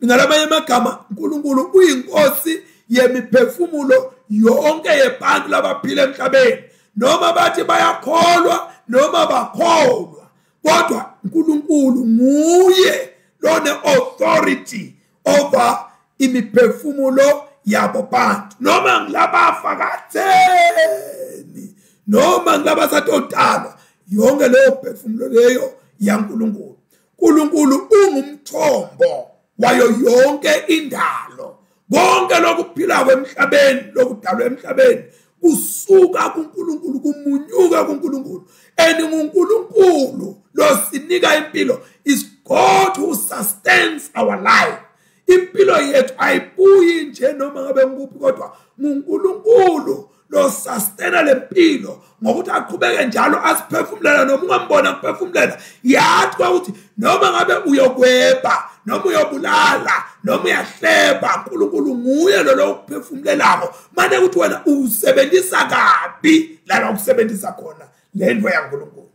Ngalamanye amagama uNkulunkulu uyinkosi yemiphefumulo yonke yebantu labaphila emhlabeni, noma bathi bayakholwa noma bakholwa, kodwa uNkulunkulu nguye lone authority over imiphefumulo yabo bantu, noma ngilabafa katheni noma ngilabasatotalwa, yonke leyo phefumulo leyo yaNkulunkulu. uNkulunkulu ungumthombo wayo yonke indalo, konke lokuphila emhlabeni lokudalwa emhlabeni kusuka kuNkulunkulu, kumunyuka kuNkulunkulu. And nguNkulunkulu losinika impilo. Is God who sustains our life. Impilo yethu ayibuyi nje noma ngabe ngikuphi, kodwa nguNkulunkulu lo sustaina lempilo ngokuthi aqhubeke njalo asiphefumulela. Noma ungambona kuphefumulela, yathi ukuthi noma ngabe uyokweba noma uyobulala noma uyahleba, uNkulunkulu nguye lo lokuphefumulelako. Manje ukuthi wena usebenzisa kabi lana ukusebenzisa khona lento yaNkulunkulu.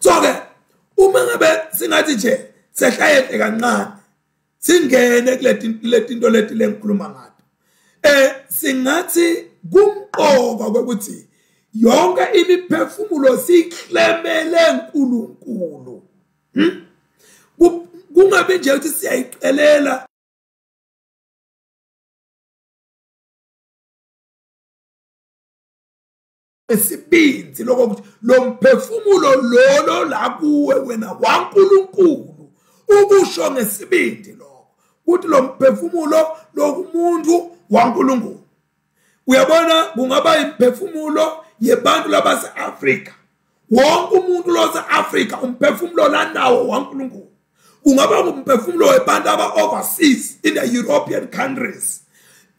So ke uma ngabe singathi nje sehlayehle kancane singene kuleti into leti lengikhuluma ngato, singathi kumqoka ukuthi Yonke imiphefumulo siyiklemele uNkulunkulu. Kungabe nje ukuthi siyayicelela esibinzi lokho ukuthi lo mphefumulo lolo la kuwe wena waNkulunkulu, ukusho ngesibindi lokho ukuthi lo mphefumulo lokumuntu waNkulunkulu. Uyabona, kungaba imphefumulo yebantu labase-Afrika, wonke umuntu lose-Afrika umphefumulo lanawo waNkulunkulu. Kungaba ngumphefumulo webantu aba-overseas in the European countries,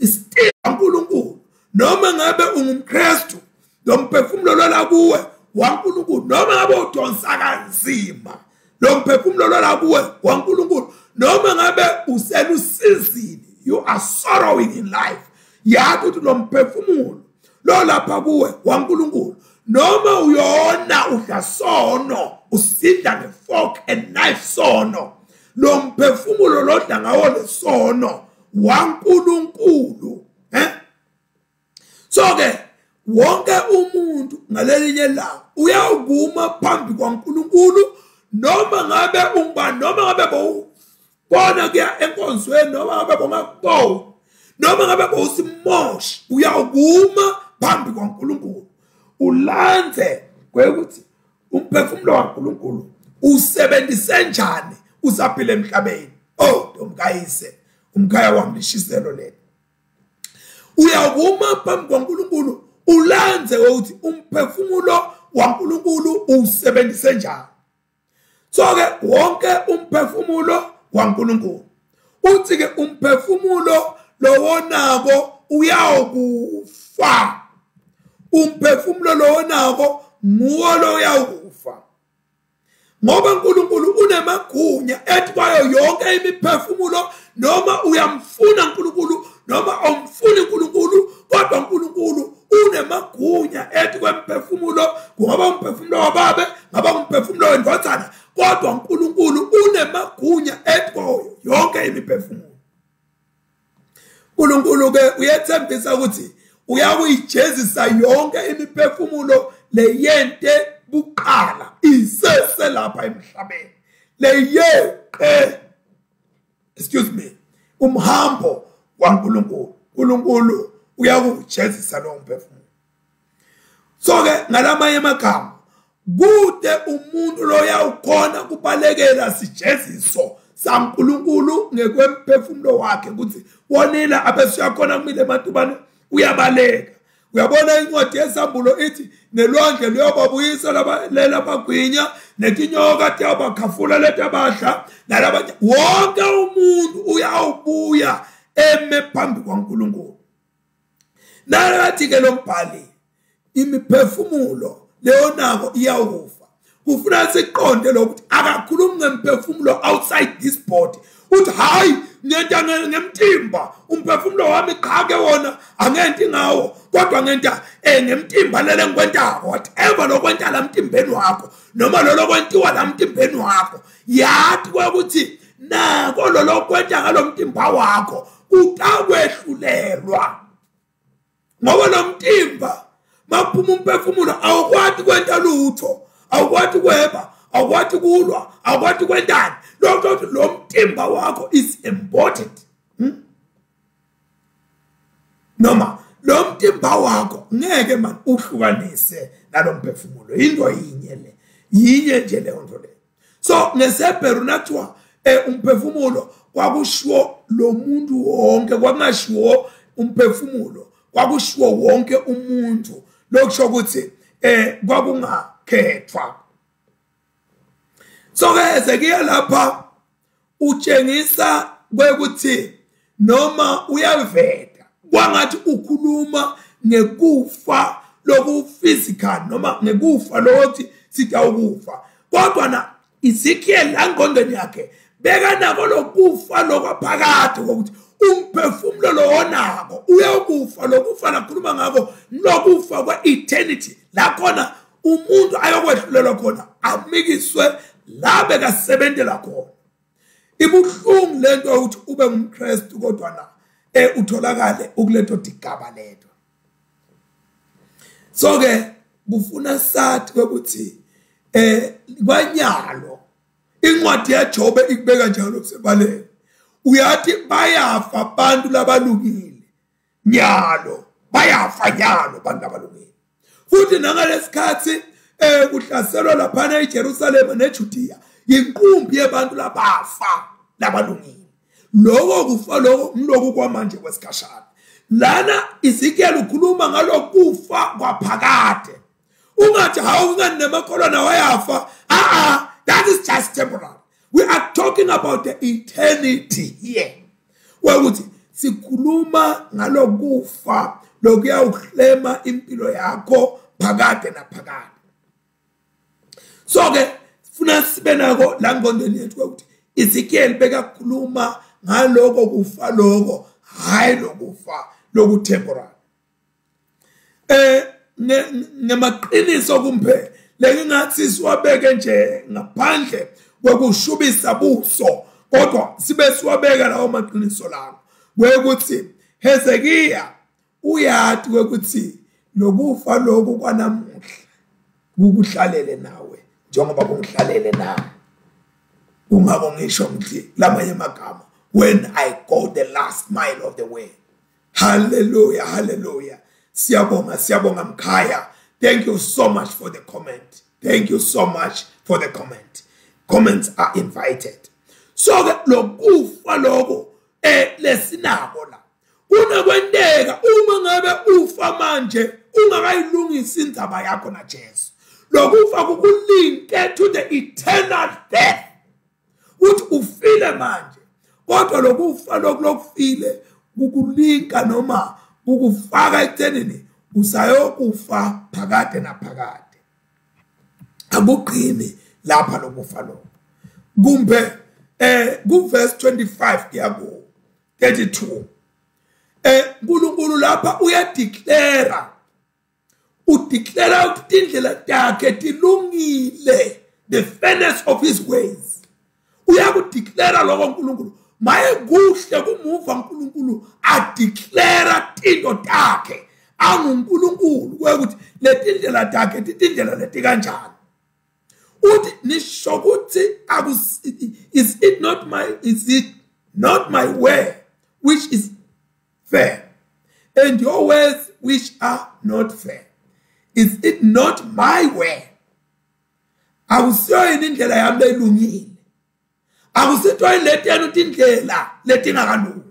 still waNkulunkulu. Noma ngabe ungumKristu, lo mphefumulo lola kuwe waNkulunkulu. Noma ngabe udonsa kanzima, lo mphefumulo lola kuwe waNkulunkulu. Noma ngabe uselusizini, you are sorrowing in life, yathi ukuthi lo mphefumulo lo lapha kuwe waNkulunkulu. Noma uyona udla sono, usidla ngefork and knife sono, lo mphefumulo lodla ngawo lesono waNkulunkulu. So ke wonke umuntu ngalelinye ilanga uyawukuma phambi kwaNkulunkulu, noma ngabe ungubani, noma ngabe bowubona kuya enkonzweni, noma ngabe bongakuboni, noma ngabe bowusimoshi, uyawukuma phambi kwaNkulunkulu ulanze kwekuthi umphefumulo waNkulunkulu usebenzise njani usaphila emhlabeni. Oh ntomkayise, umkhaya wami lishiselo lelo. Uyakuma phambi kwaNkulunkulu ulanze ukuthi umphefumulo waNkulunkulu usebenzise njani. So ke wonke umphefumulo waNkulunkulu, uthi ke umphefumulo lowonako uyawukufa. Umphefumulo lowonako nguwo lo uyawukufa, ngoba uNkulunkulu unemagunya ethi kwayo yonke imiphefumulo. Noma uyamfuna uNkulunkulu noma awumfuni uNkulunkulu, kodwa uNkulunkulu unemagunya ethi kwemphefumulo, kungaba umphefumulo wababe, ngaba umphefumulo wendvodzana, kodwa uNkulunkulu unemagunya ethi kwayo yonke imiphefumulo. uNkulunkulu ke uyethembisa ukuthi uyakuyijezisa yonke imiphefumulo leyente buqala isese lapha emhlabeni, leyeqe, excuse me, umhambo waNkulunkulu. uNkulunkulu uyakujezisa lowo mphefumulo. So ke ngalamanye amagama, kude umuntu loya ukhona kubalekela sijeziso saNkulunkulu ngekwemphefumulo wakhe, ukuthi wonile abese uyakhona kumile ematubane uyabaleka. Uyabona incwadi yesambulo ithi nelwandle luyobabuyisa lela bagwinya, netinyoka tiyabakhafula letabadla nalabanye. Wonke umuntu uyawubuya eme phambi kwaNkulunkulu. Nakathi ke lo mbhali, imiphefumulo leyo nako iyawufa. Kufuna siqonde lokuthi akakhulumi ngemphefumulo outside this body. Uthi hayi, ngenta ngemtimba, umphefumulo wami qhake wona angenti ngawo, kodwa ngenta ngemtimba lele ngikwentako. Whatever lokwenta la mtimbeni wakho, noma lolo kwentiwa la mtimbeni wakho, yathi ukuthi nako lolo kwenta ngalomtimba wakho utakwehlulelwa, ngoba lo mtimba maphuma umphefumulo awukwati kwenta lutho, awukwati kweba, awukwati kulwa, awukwati kwentani. Lokho lo mtimba wakho is embodied, noma lo mtimba wakho ngeke man uhlukanise nalomphefumulo. Into yinye le, yinye nje leyo nto le. So ngesebheru nathiwa umphefumulo kwakushiwo lo muntu wonke, kwakungashiwo umphefumulo, kwakushiwo wonke umuntu. Lokusho ukuthi kwakungakhethwa. So ke Ezekiel lapha utshengisa kwekuthi noma uyaveda kwangathi ukhuluma ngekufa loku physical, noma ngekufa lokuthi sitawukufa, kodwa na Ezekiel la ngqondweni yakhe bekanako lokufa lokwaphakade, ukuthi umphefumulo lowonako uyokufa. Lokufa lakhuluma ngako lokufa kwe-eternity, la khona umuntu ayokwehlulelwa khona, amikiswe la bekasebentela khona. Ibuhlungu lento ukuthi ube ngumKristu kodwa na utholakale ukuleto digaba leto. So ke Kufuna sathi ukuthi kwanyalo incwadi yaJobe ikubeka njalo kusebaleni. Uyathi bayafa abantu labalungile nyalo, bayafa nyalo abantu abalungile. Futhi nangalesikhathi kuhlaselwa laphana eJerusalema neJudea, inqumbi yabantu labafa labalungile. Lokho kufa lokho ngilokhu kwamanje kwesikhashana. Lana Ezekiel ukhuluma ngalokufa kwaphakade. Ungathi hawu ungani namakholwa nawayafa. That is just temporary. We are talking about the eternity here. Ukuthi sikhuluma ngalokufa lokuyawuhlema impilo yakho phakade naphakade. So ke funa sibe nako la ngqondweni yethu ukuthi Ezekiel bekakhuluma ngaloko kufa lokho, hayi lokufa loku temporary. Ngemaqiniso kumbe lengingathi siwabeke nje ngaphandle kwekushubisa buso, kodwa sibe siwabeka lawo maqiniso lawo kwekuthi Hezekiya uyathi kwekuthi lokufa lokhu kwanamuhla kukuhlalele nawe njengoba kungihlalele nami. Kungako ngisho ngithi lamanye amagama, when I go the last mile of the way. Hallelujah, hallelujah. Siyabonga, siyabonga mkhaya. Thank you so much for the comment. Thank you so much for the comment. Comments are invited. So ke lokufa lokho lesinako la kunokwenteka uma ngabe ufa manje ungakayilungisi indzaba yakho na Jesu. Lokufa kukulinke to the eternal death. Uthi ufile manje, kodwa lokufa lokufile kukulinka noma kukufaka ekuthenini usayokufa phakade naphakade. Akugcini lapha lokufa lokho. Kumbe ku verse 25 kuya ku 32 uNkulunkulu lapha uyadeclare, udeclare ukuthi indlela takhe tilungile, the fairness of his ways. Uyakudeclare lokho uNkulunkulu. Maye kuhle kumuva uNkulunkulu adeclare tinto takhe anguNkulunkulu ukuthi letindlela takhe tindlela leti kanjani. Uthi nisho ukuthi is it not my way which is fair, and your ways which are not fair? Is it not my way? Akusiyo yini indlela yami lelungile? Akusitho yini leti indlela letingakalungi?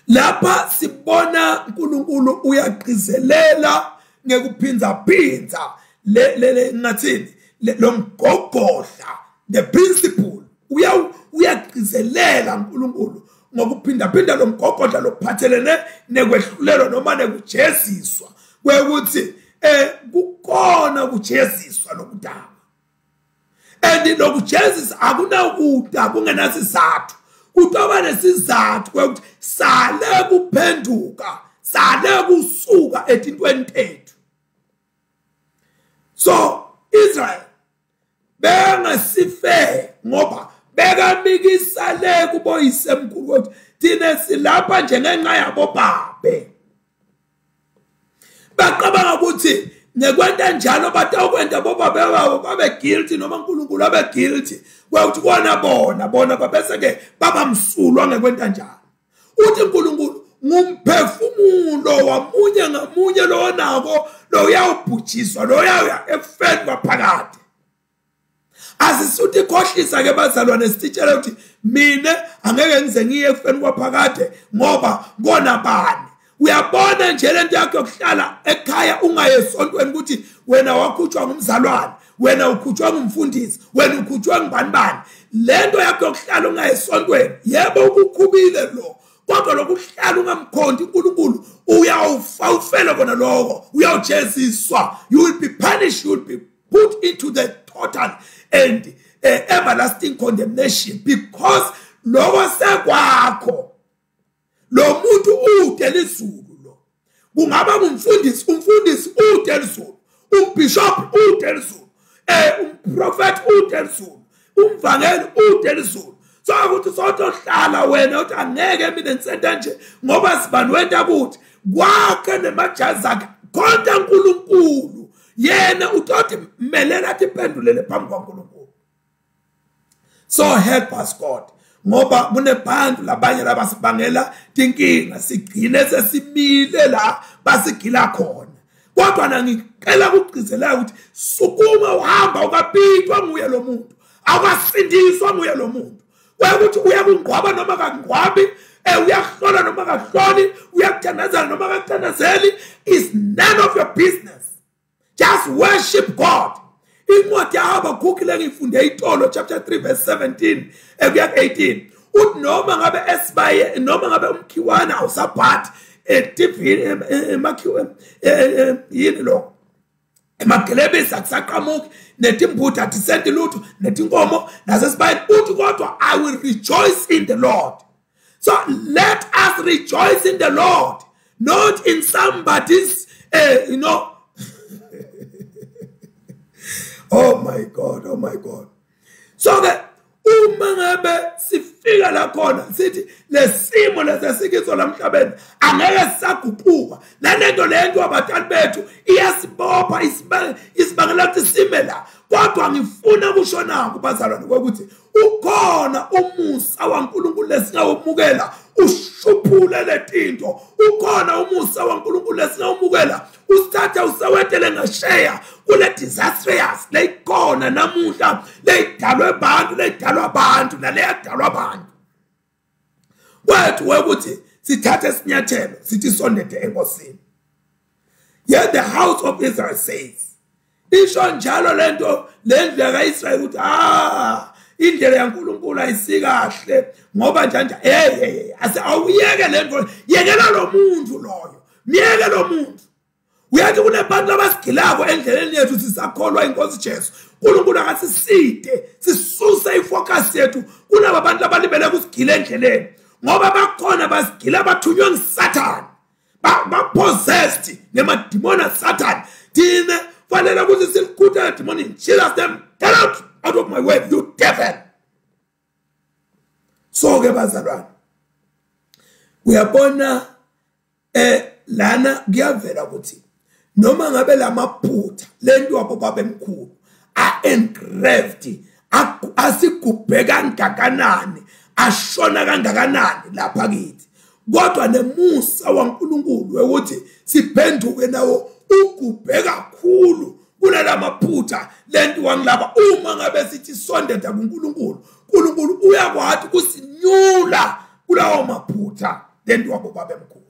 Lapha sibona uNkulunkulu uyagqizelela ngekuphinza phinza le ngathini lo mgogodla, the principle. Uyagqizelela uNkulunkulu ngokuphinda phinda lo mgogodla lokuphathelene nekwehlulelwa noma nekujeziswa, kwekuthi kukona kujeziswa lokudaba. And lokujezisa akunakuda kungenasizathu, kutoba nesizathu kwekuthi sale kuphenduka, sale kusuka etintweni tethu. So Israel bengasife ngoba bekamikisa le kuboyise mkhulu ukuthi thina silapha nje ngenxa yabo babe. Baqabanga ukuthi nekwenta njalo batawukwenta bobabe babo babe guilty noma uNkulunkulu abe guilty kwekuthi kona bona babese ke babamsulwa ngekwenta njalo. Uthi uNkulunkulu ngumphefumulo wamunye ngamunye lonako lo uyawubhujiswa, lo uyawuya ekufeni kwaphakade. Asisuthi khohlisa ke bazalwane sitshela ukuthi mina angeke ngize ngiye ekufeni kwaphakade ngoba kona bani. Uyabona nje lento yakho yokuhlala ekhaya ungaye esontweni ukuthi wena wakhutshwa ngumzalwane, wena ukhutshwa ngumfundisi, wena ukhutshwa ngubani bani. Lento yakho yokuhlala ungaye esontweni, yebo ukukhubile lo, kodwa lokuhlala ungamkhonti uNkulunkulu uyawufa ufele kona lokho, uyawujeziswa. You will be punished, you will be put into the total and everlasting condemnation, because lokho sekwakho. Lo muntu ude lizulu lo, kungaba ngumfundisi, umfundisi ude lizulu, umbishop ude lizulu, umprofet ude lizulu, umvangeli ude lizulu. So ukuthi sotohlala wena uthi angeke mina ngisenta nje ngoba sibani wenta kuthi kwakhe nemajazi akhe. Khonta uNkulunkulu yena utothi melela tiphendulele phambi kwaNkulunkulu. So help us God, ngoba kunebantu labanye labasibangela tinkinga, sigcine sesimile la basigila khona. Kodwa ngicela ukugcizelela ukuthi sukuma uhamba, ukapitwa nguye lo muntu, awukasindiswa nguye lo muntu. Ukuthi uyakungcwaba noma akangcwabi, uyahlola noma akahloli, uyakuthandazela noma akakuthandazeli, is none of your business. Just worship God. Incwadi yaHabakhukhi lengiyifunde itolo, chapter 3 verse 17 ekuya 18, uthi noma ngabe esibaye, noma ngabe umkhiwana awusaphathi etivini, emakhiwe yini lo emagelebisi akusaqhamuki, netimbutho atisenti lutho, netinkomo nasesibayeni, uthi kodwa I will rejoice in the Lord. So let us rejoice in the Lord, not in somebody's you know. Oh my God, oh my God. So ke uma ngabe sifika la khona sithi lesimo lesesikiso lamhlabeni angeke sisaguquka, nalento lento abatali bethu iyasibopha, isibangela ukuthi sime la. Kodwa ngifuna kusho nanku bazalwane, ukuthi ukhona umusa waNkulunkulu lesingawumukela ushuphule letinto. Ukhona umusa waNkulunkulu lesingawumukela usithathe usewetele ngasheya kule disastrous leyikhona namuhla, leyidalwe abantu, leyidalwa abantu, naleyadalwa abantu. Kwethu ukuthi sithathe isinyathelo sithi sondede enkosini. Yet the house of Israel says, isho njalo lento lendlu yakaIsrayeli ukuthi indlela yaNkulunkulu ayisikahle ngoba njanja. Hey, ase awuyeke lento, yekela lo muntu loyo, myeke lo muntu. Uyathi kunebantu abasigilako endleleni yethu, sisakholwa inkosi Jesu. uNkulunkulu akasiside sisuse ifocus yethu kulaba bantu abalibele kusigila endleleni, ngoba bakhona basigila bathunywe nguSathane, ba-possessed ngemadimoni aSathane. Thina fanele ukuthi silikhuthe demon in Jesus name, get out of my way, you devil. So ke bazalwane, uyabona lana kuyavela ukuthi noma ngabe lamaphutha lento wabo babemkhulu a-engraved, asigubhe kangakanani, ashona kangakanani lapha kithi, kodwa nemusa waNkulunkulu ukuthi siphenduke nawo ugubhe kakhulu kunalamaphutha lento wangilapha. Uma ngabe sithi sondeda kuNkulunkulu, uNkulunkulu uyakwazi kusinyula kulawo maphutha lento wabo babemkhulu.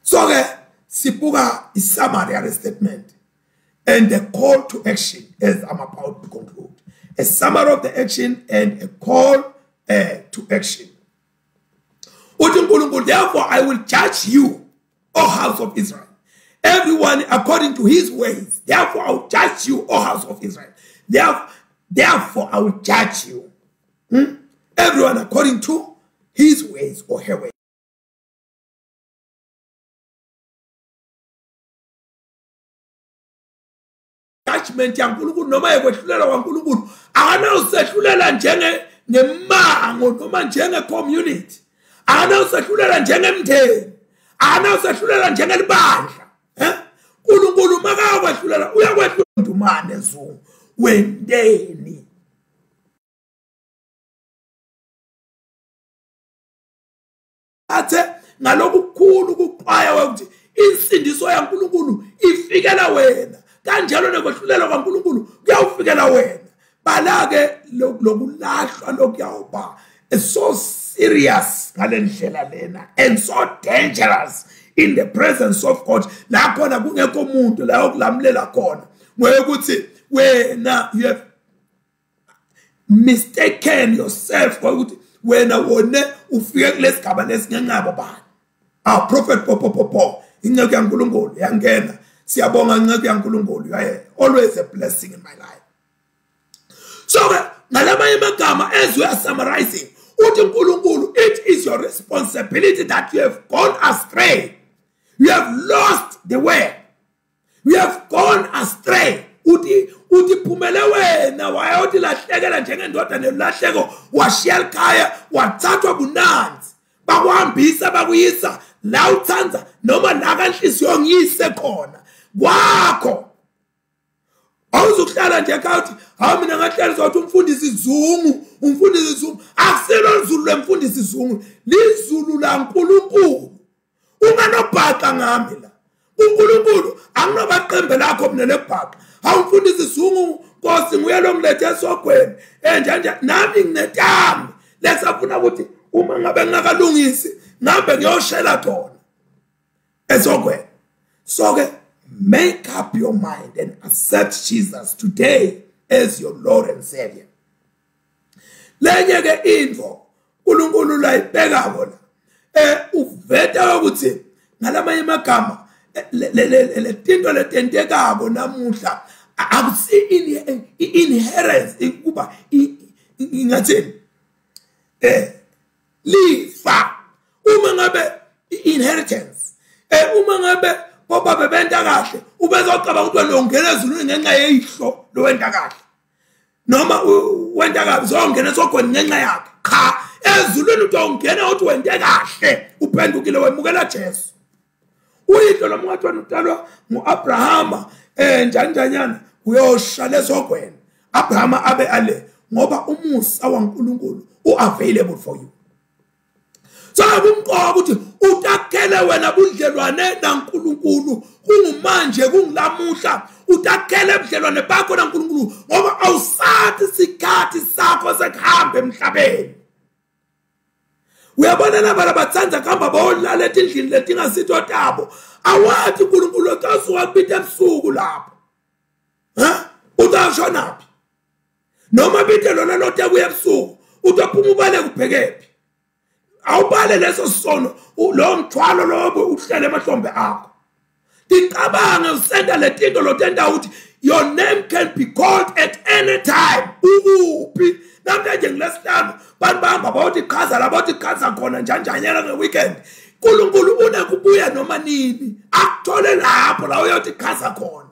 So ke sibuka i-summary yale statement and the call to action as I'm about to conclude. A summary of the action and a call to action. Uthi uNkulunkulu, therefore I will judge you, O house of Israel, everyone according to his ways. Therefore I will judge you, O house of Israel. Therefore I will judge you. Everyone according to his ways or her ways. Judgment yaNkulunkulu noma yekwehlulela kwaNkulunkulu akanawusehlulela njenge ngemango noma njenge community, akanawusehlulela njengemndeni, akanawusehlulela njengelibandla. uNkulunkulu makakwehlulela uyakwehlulela Ndumane Zungu wendeni. Athe ngalokukhulu kuxwaya ukuthi insindiso yaNkulunkulu ifikela wena, kanjalo nekwehlulela kwaNkulunkulu kuyawufikela wena. Bala-ke lokulahlwa lokuyawuba so serious ngalendlela lena and so dangerous in the presence of God, la khona kungekho umuntu la okulamulela khona, ngokuthi wena you have mistaken yourself, ukuthi wena wone ufike kulesigaba lesingengabo bani. Prophet Popopopo, inceku yaNkulunkulu yangena. Siyabonga inceku yaNkulunkulu, you are always a blessing in my life. So ngalamanye amagama, as we are summarizing, uthi uNkulunkulu, it is your responsibility that you have gone astray, you have lost the way, you have gone astray. Uthi uthi phumele wena, wayothi lahlekela njengendoda nelahleko, washiya ekhaya, wathathwa bunanzi, bakuhambisa bakuyisa la utsandza noma la kanhliziyo ngiyise khona kwakho. Awuzukuhlala nje ekhaya uthi hawu mina ngahlaliswa ukuthi umfundisi Zungu, umfundisi Zungu. Akusilo izulu lemfundisi Zungu, lizulu laNkulunkulu. Unganobhaqa ngami la uNkulunkulu, anginobaqembe lakho mina lebhaqa. Hawu umfundisi Zungu, Nkosi nguye lo ngilethe esogweni enjanje, nami nginetami lesafuna ukuthi uma ngabe ngingakalungisi ngihambe ngiyoshela khona esogweni. So ke make up your mind and accept Jesus today as your Lord and Savior. Lenye ke intfo uNkulunkulu layibekako la, uveta ukuthi ngalamanye amagama le tinto letentekako namuhla akusi inheritance, kuba ingathini lifa. Uma ngabe inheritance, uma ngabe bobaba benta kahle ubezocabanga ukuthi wena ungena ezulwini ngenxa yeyihlo lowenta kahle, noma wenta kabi uzongena esogweni ngenxa yakhe. Cha, ezulwini utongena uthi wente kahle, uphendukile, wemukela Jesu. Uyihlo noma ungathi wena utalwa ngu-Abrahama njani njanyana, uyosha lesogweni Abrahama abe ale, ngoba umusa waNkulunkulu u-available for you. So kumqoka ukuthi utakhele wena budlelwane naNkulunkulu kungumanje, kungilamuhla. Utakhele budlelwane bakho naNkulunkulu, ngoba awusathi isikhathi sakho sekuhamba emhlabeni. Uyabona laba labatsandza kuhamba bayolala etindlini letingasito tabo, awathi uNkulunkulu utasuka kubita ebusuku lapho, ha utashonaphi? Noma bite lona lote kuya ebusuku, utophuma ubaleke ubhekephi? Awubale leso sono, lo mthwalo lobo uhlele emahlombe akho. Ticabange usenda letinto lotenta ukuthi your name can be called at any time. Ukuphi namhlanje? Ngilesihlanu bantu bahamba bayothi chaza la, bayothi chaza khona njanjanyela nge-weekend. Nkulunkulu unekubuya noma nini akuthole lapho la uyothi chaza khona,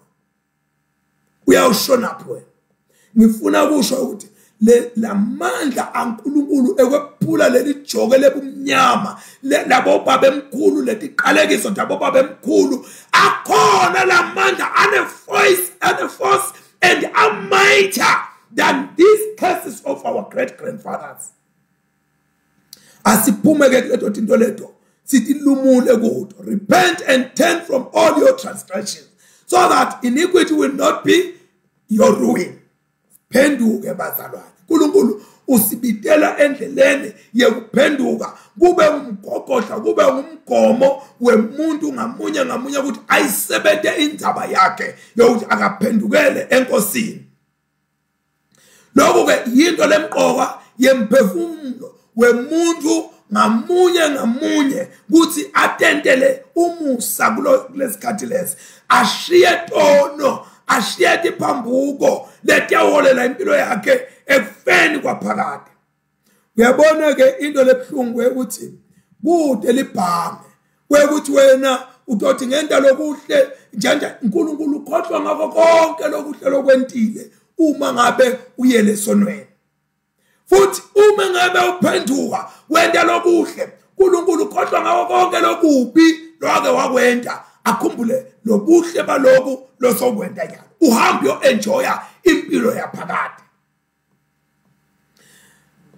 uyawushonaphi wena? Ngifuna kusho ukuthi le lamandla aNkulunkulu ekwephula leli joke lebumnyama labo baba emkhulu, letiqalekiso labo baba emkhulu, akhona lamandla ane voice, ane force and are mightier than these curses of our great grandfathers. Asiphume ke kuleto tinto leto, sithi lumule kuto. Repent and turn from all your transgressions so that iniquity will not be your ruin. Phenduke bazalwane, uNkulunkulu usibitela endleleni yekuphenduka, kube umgogodla, kube umgomo wemuntu ngamunye ngamunye ukuthi ayisebente indzaba yakhe yokuthi akaphendukele enkosini. Lokho ke yinto lemqoka yemphefumulo wemuntu ngamunye ngamunye kuthi atentele umusa kulesikhathi lesi, ashiye tono, ashiye tiphambuko letiyaholela impilo yakhe ekufeni kwaphakade. Uyabona ke into lebuhlungu ukuthi kude libhange kwekuthi wena utothi ngenta lokuhle njanja, uNkulunkulu ukhohlwa ngakho konke lokuhle lokwentile uma ngabe uyele esonweni. Futhi uma ngabe uphenduka wenta lokuhle, uNkulunkulu ukhohlwa ngakho konke lokubi lowake wakwenta, akhumbule lobuhle baloku losokwenta nyalo, uhambe uyo-enjoya impilo yaphakade.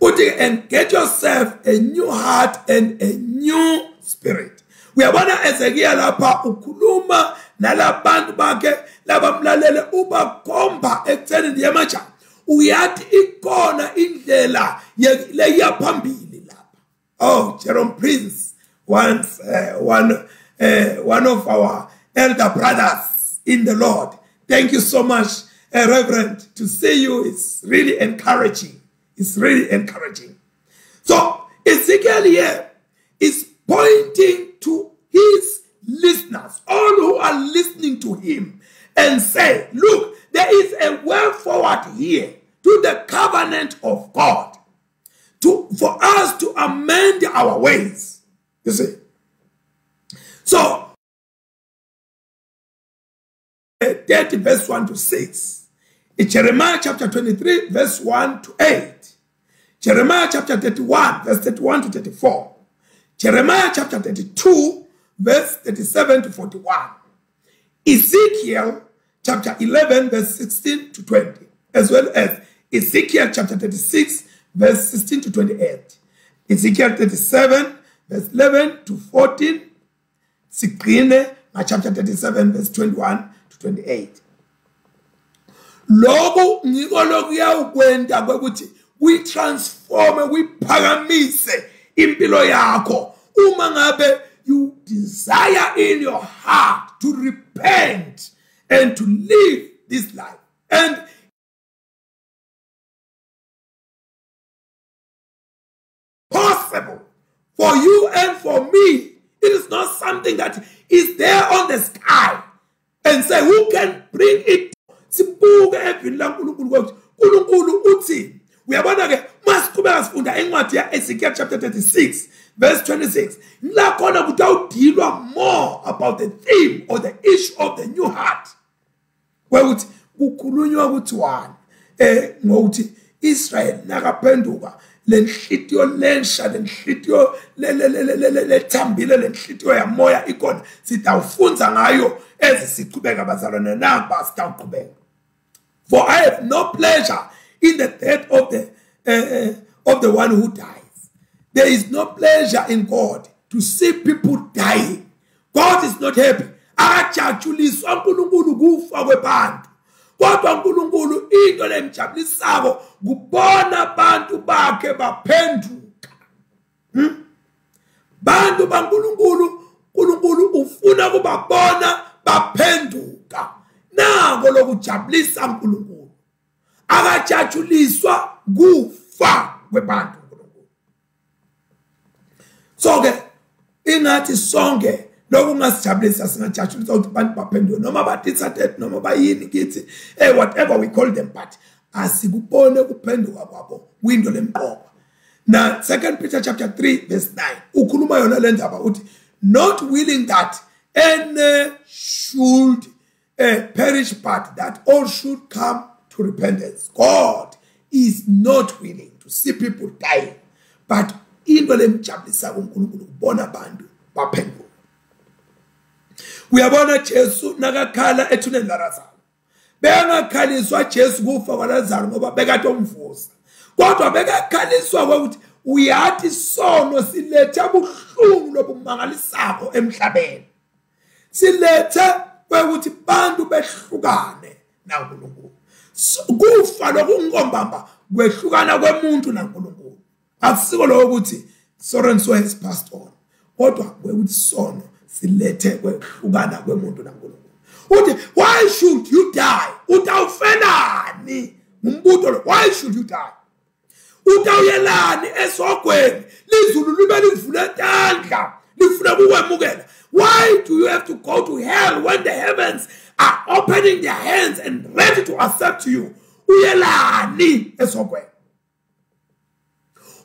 Uthi and get yourself a new heart and a new spirit. Uyabona Ezekiel lapha ukhuluma nalabantu bakhe labamlalele, ubakhomba ekutheni ndiyemaja uyathi ikhona indlela leya phambili lapha. Oh, Jerome Prince, once one of our elder brothers in the Lord, thank you so much, Reverend, to see you. It's really encouraging. It's really encouraging. So Ezekiel here is pointing to his listeners, all who are listening to him, and say, look, there is a way forward here to the covenant of God, for us to amend our ways. You see? So, 30 verse 1 to 6. In Jeremiah chapter 23 verse 1 to 8. Jeremiah chapter 31 verse 31 to 34. Jeremiah chapter 32 verse 37 to 41. Ezekiel chapter 11 verse 16 to 20, as well as Ezekiel chapter 36 verse 16 to 28. Ezekiel 37 verse 11 to 14 sigcine nga chapter 37 verse 21 to 28. Lokhu ngiko lokuyawukwenta kwekuthi kuyitransforme kuyiphakamise impilo yakho uma ngabe you desire in your heart to repent and to live this life and possible for you and for me. It is not something that is there on the sky and say who can bring it. Sibuke evini laNkulunkulu ukuthi uNkulunkulu uthini. Uyabona ke masiqhubeka sifunda incwadi ya-Ezekiel chapter 36 verse 26 la khona kutawudilwa more about the theme or the issue of the new heart. Kwekuthi kukhulunywa kuthiwani ngokuthi Israel nakaphenduka lenhlitiyo lensha lenhlitiyo lethambile lenhlitiyo yamoya ikhona sitawufunza ngayo ezisichubeka bazalwane naba sitawuqhubeka. For I have no pleasure in the death of the one who dies. There is no pleasure in God to see people dying. God is not happy. Akajabuliswa uNkulunkulu kufa kwebantu. Kodwa uNkulunkulu into lemjabulisako kubona abantu bakhe baphenduka. Bantu baNkulunkulu, uNkulunkulu ufuna kubabona baphenduka. Nako lokujabulisa uNkulunkulu. Akajabuliswa kufa kwebantu uNkulunkulu. So ke ingathi sonke lokhu kungasijabulisa singajabulisa ukuthi abantu baphenduke noma batithathe noma bayini kithi whatever we call them, but asikubone kuphenduka kwabo kuyinto lemqoka. Na 2 Peter chapter 3 verse 9 ukhuluma yona le ndaba uthi not willing that any should perish but that all should come to repentance. God is not willing to see people dying, but into lemjabulisa kuNkulunkulu kubona abantu baphenduka. Uyabona Jesu nakakhala ethuneni laLazaro. Bengakhaliswa Jesu kufa kwaLazaro ngoba bekade omvusa. Kodwa bekakhaliswa ukuthi uyathi sono silethe ubuhlungu lobumangalisako emhlabeni. Silethe ukuthi bantu behlukane naNkulunkulu. Kufa lokungombamba kwehlukana kwemuntu naNkulunkulu. Akusiko lokho ukuthi so and so has passed on. Kodwa kwekuthi sono silethe kwehlukana kwemuntu naNkulunkulu. Uthi why should you die? Utawufelani? Ngumbuto lo, why should you die? Utawuyelani esogweni? Lizulu libe livule tandla lifuna kukwemukela. Why do you have to go to hell when the heavens are opening their hands and ready to accept you? Uyelani esogweni?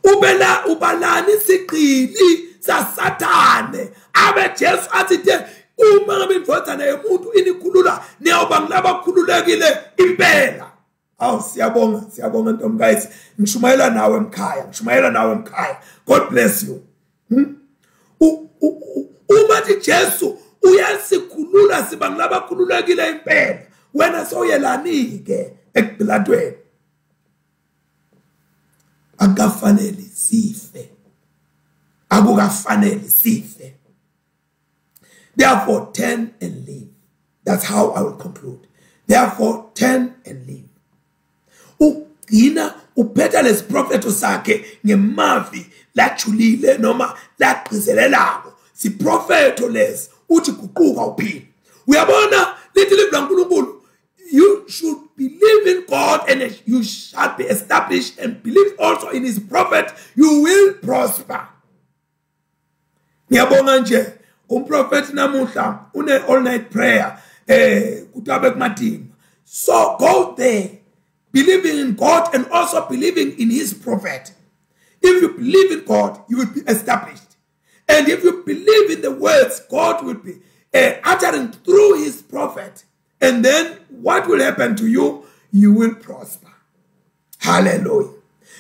Ubela ubalani siqili saSathane abe Jesu athi te uma ngabe indvodzana yomuntu inikhulula niyawuba ngilabakhululekile impela. Awu siyabonga, siyabonga ntombi guys. Ngishumayela nawe emkhaya, ngishumayela nawe emkhaya. God bless you. Uma thi Jesu uyasikhulula siba ngilabakhululekile impela. Wena soyelani ke ekubhilatweni? Akukafanele sife. Akukafanele sife. Therefore turn and live. That's how I will conclude. Therefore turn and live. Ugcina uphetha lesiprofetho sakhe ngemavi lajulile noma lagqizelelako. Siprofetho lesi uthi guquka uphile. Uyabona lithi livi laNkulunkulu, you should believe in God and you shall be established, and believe also in his prophet, you will prosper. Ngiyabonga nje umprofeti namuhla une all night prayer kutabe kumadinga. So go there believing in God and also believing in his prophet. If you believe in God, you will be established. And if you believe in the words God will be uttering through his prophet, and then what will happen to you? You will prosper. Hallelujah.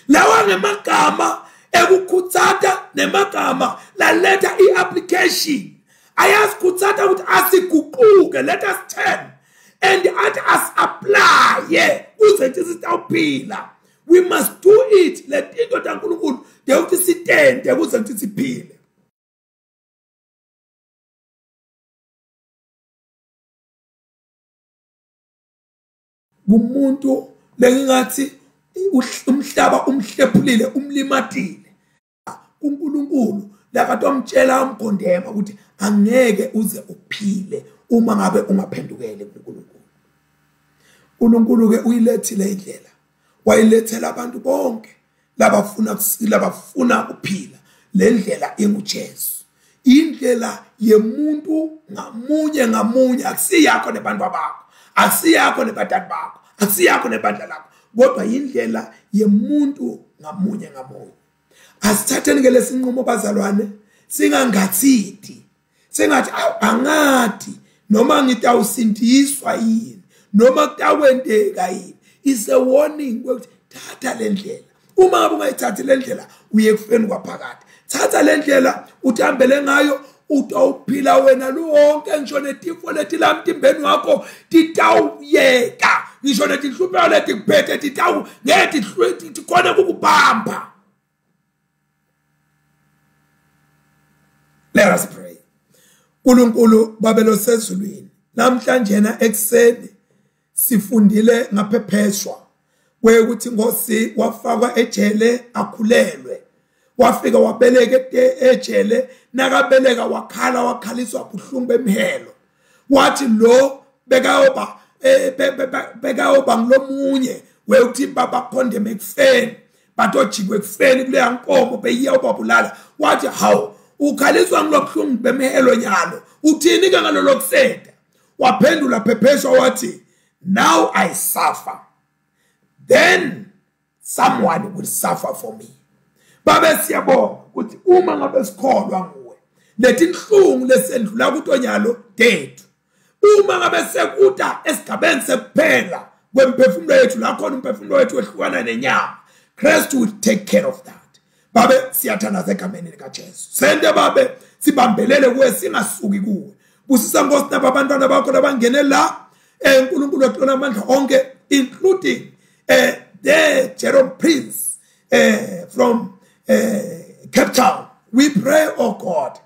Lawa ngemagama ekukhutsata nemagama laletha i-application. Ayasikhuthatha ukuthi asiguquke, let us turn and athi as-applye kuze thi sitawuphila. We must do it. Le tinto taNkulunkulu ndeyukuthi sitente kuze kuthi siphile. Kumuntu lengingathi umhlaba umhlephulile, umlimatile, kuNkulunkulu lakatomtshela umgondema ukuthi angeke uze uphile uma ngabe ungaphendukeli kuNkulunkulu. uNkulunkulu ke uyilethile indlela, wayilethela abantu bonke labafuna ukuphila. Le ndlela inguJesu, indlela yemuntu ngamunye ngamunye. Akusiyakho nebantu bakho, akusiyakho nebatali bakho, akusiyakho nebandla lakho, kodwa indlela yemuntu ngamunye ngamunye. Asithatheni ke lesinqumo bazalwane, singangathidi, sengathi angadi noma ngitawusindiswa yini noma kutakwenteka yini. Is a warning ukuthi thatha le ndlela. Uma ngabe ungayithathi le ndlela uye ekufeni kwaphakade. Thatha le ndlela uthambele ngayo, utawuphila wena lonke, ngisho netifo leti la mtimbeni wakho titawuyeka, ngisho netinhlupheko letikuphethe titawu ngeke tikhone kukubamba. Let us pray. uNkulunkulu babelo sezulwini, namhlanje na ekseni sifundile ngaphepheshwa kwekuthi Nkosi wafakwa ejele akhulelwe, wafika wabeleka ejele, nakabeleka wakhala, wakhaliswa buhlungu bemhelo. Wathi lo bekayoba bekayoba ngilomunye wekuthi babakhondeme ekufeni, batojikwe ekufeni kuleya nkomo beyiya ubabulala. Wathi hawu, ukhaliswa ngilobuhlungu bemhelo nyalo, uthini ke ngalolo kuseda? Waphendula phepheshwa wathi, now I suffer, then someone will suffer for me. Babe siyabonga ukuthi uma ngabe sikholwa nguwe, letinhlungu lesendlula kutonyalo tethu, uma ngabe sekuta esigabeni sekuphela kwemphefumulo yethu, la khona umphefumulo wethu wehlukana nenyama, Christ will take care of that. Babe siyathandaza egameni likaJesu, sente babe sibambelele kuwe, singasuki kuwe. Busisa Nkosi naba abantwana bakho labangene la, uNkulunkulu othola amandla onke, including the Jerome Prince from Cape Town. We pray, oh God,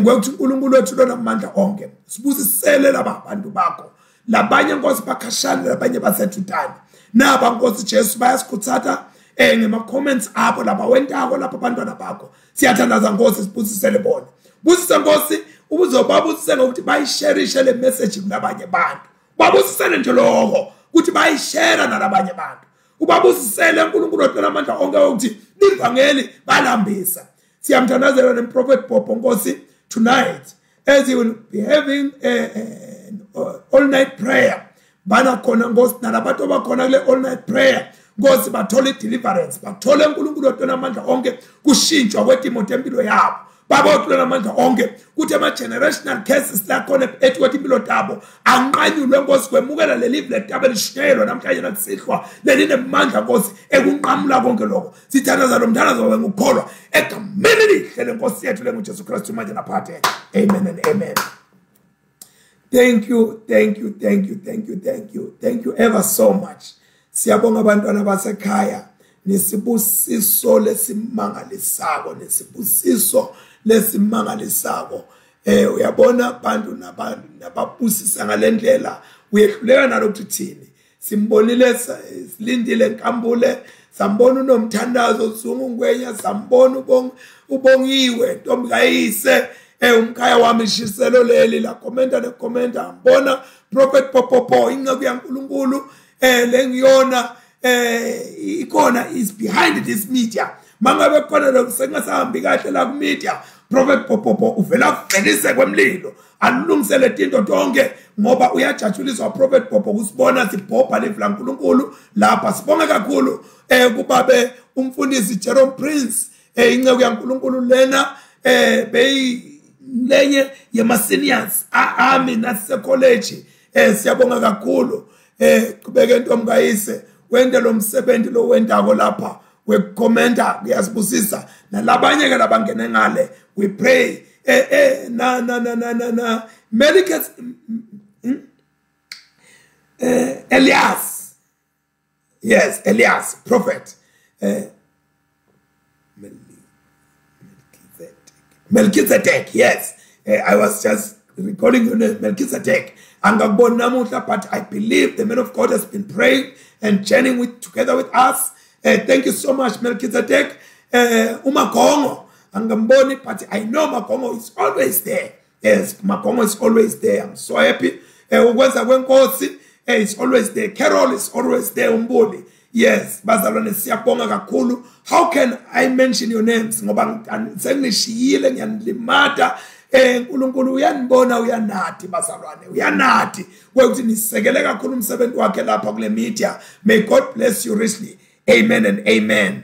kwekuthi uNkulunkulu wethu lona amandla onke sibusisele laba bantu bakho, labanye Nkosi bakhashana, labanye basethutane, naba Nkosi Jesu bayasikhuthatha ngema comments abo laba wentako lapha abantwana bakho. Siyathandaza Nkosi, sibusisele bona. Busise Nkosi, ubuzobabusise ngokuthi bayisherishe le message kulabanye bantu, babusisele nje lokho ukuthi bayishare nalabanye abantu. Ubabusisele uNkulunkulu othola amandla onke ukuthi livangeli balambisa. Siyamthandazela nemprofet Popo Nkosi tonight as he will be having a all night prayer. Bana khona Nkosi nalabantu abakhona kule all night prayer Nkosi, bathole i-deliverance, bathole uNkulunkulu othola amandla onke kushintshwa kwetimo tempilo yabo. Baba othola amandla onke kuthi ama-generational cases lakhona ethi kwathi impilo tabo anqanyulwe Nkosi, kwemukela leli letaba elishunyayelwa namhlanje nakusihlwa lelinemandla Nkosi ekunqamula konke lokho. Sithandaza lo mthandazo wawe ngukukholwa egameni elihle lenkosi yethu lenguJesu Kristu manje naphathe. Amen and amen. Thank you, thank you, thank you, thank you, thank you, thank you ever so much. Siyabonga abantwana basekhaya, nesibusiso lesimangalisako, nesibusiso lesimangalisako. Uyabona abantu nabantu nababusisa ngalendlela, uyehluleka nalokuthi thini. Simbonile silindile Nkambule, sambona unomthandazo Zungu Ngwenya, sambona ubongiwe ntombi kayise, umkhaya wami ishiselo leli la commenta ne commenta, ngibona Prophet Popopo inceku yaNkulunkulu lengiyona ikhona is behind this media. Mangabe khona lokho sengasahambi kahle la ku media, Prophet Popopo uvela kuvelise kwemlilo alungisele tinto tonke, ngoba uyajatshuliswa Prophet Popo kusibona sibhobha live laNkulunkulu lapha. Sibonge kakhulu kubabe umfundisi Jerome Prince, inceku yaNkulunkulu lena, beyi lenye yema seniors ami nase college. Siyabonga kakhulu. Qhubeke ntombi kayise, wente lo msebenzi lo wentako lapha wekukhomenta, kuyasibusisa nalabanye ke labangene ngale. We pray eh eh na na na na na na Melikes eh Elias. Yes, Elias prophet. Eh Melchizedek. Yes. I was just recalling your name, Melchizedek. Angakuboni namuhla, but I believe the man of God has been praying and journeying with together with us. Thank you so much, Melchizedek. Umagongo, angamboni, but I know Magongo is always there. Yes, Magongo is always there. I'm so happy. Ukwenza kwenkosi is always there. Carol is always there. Umbuli. Yes, bazalwane, siyabonga kakhulu. How can I mention your names? Ngoba senginishiyile, ngiyanilimata. uNkulunkulu uyanibona, uyanati bazalwane, uyanati kwekuthi nisekele kakhulu umsebenzi wakhe lapha kule media. May God bless you richly. Amen and amen.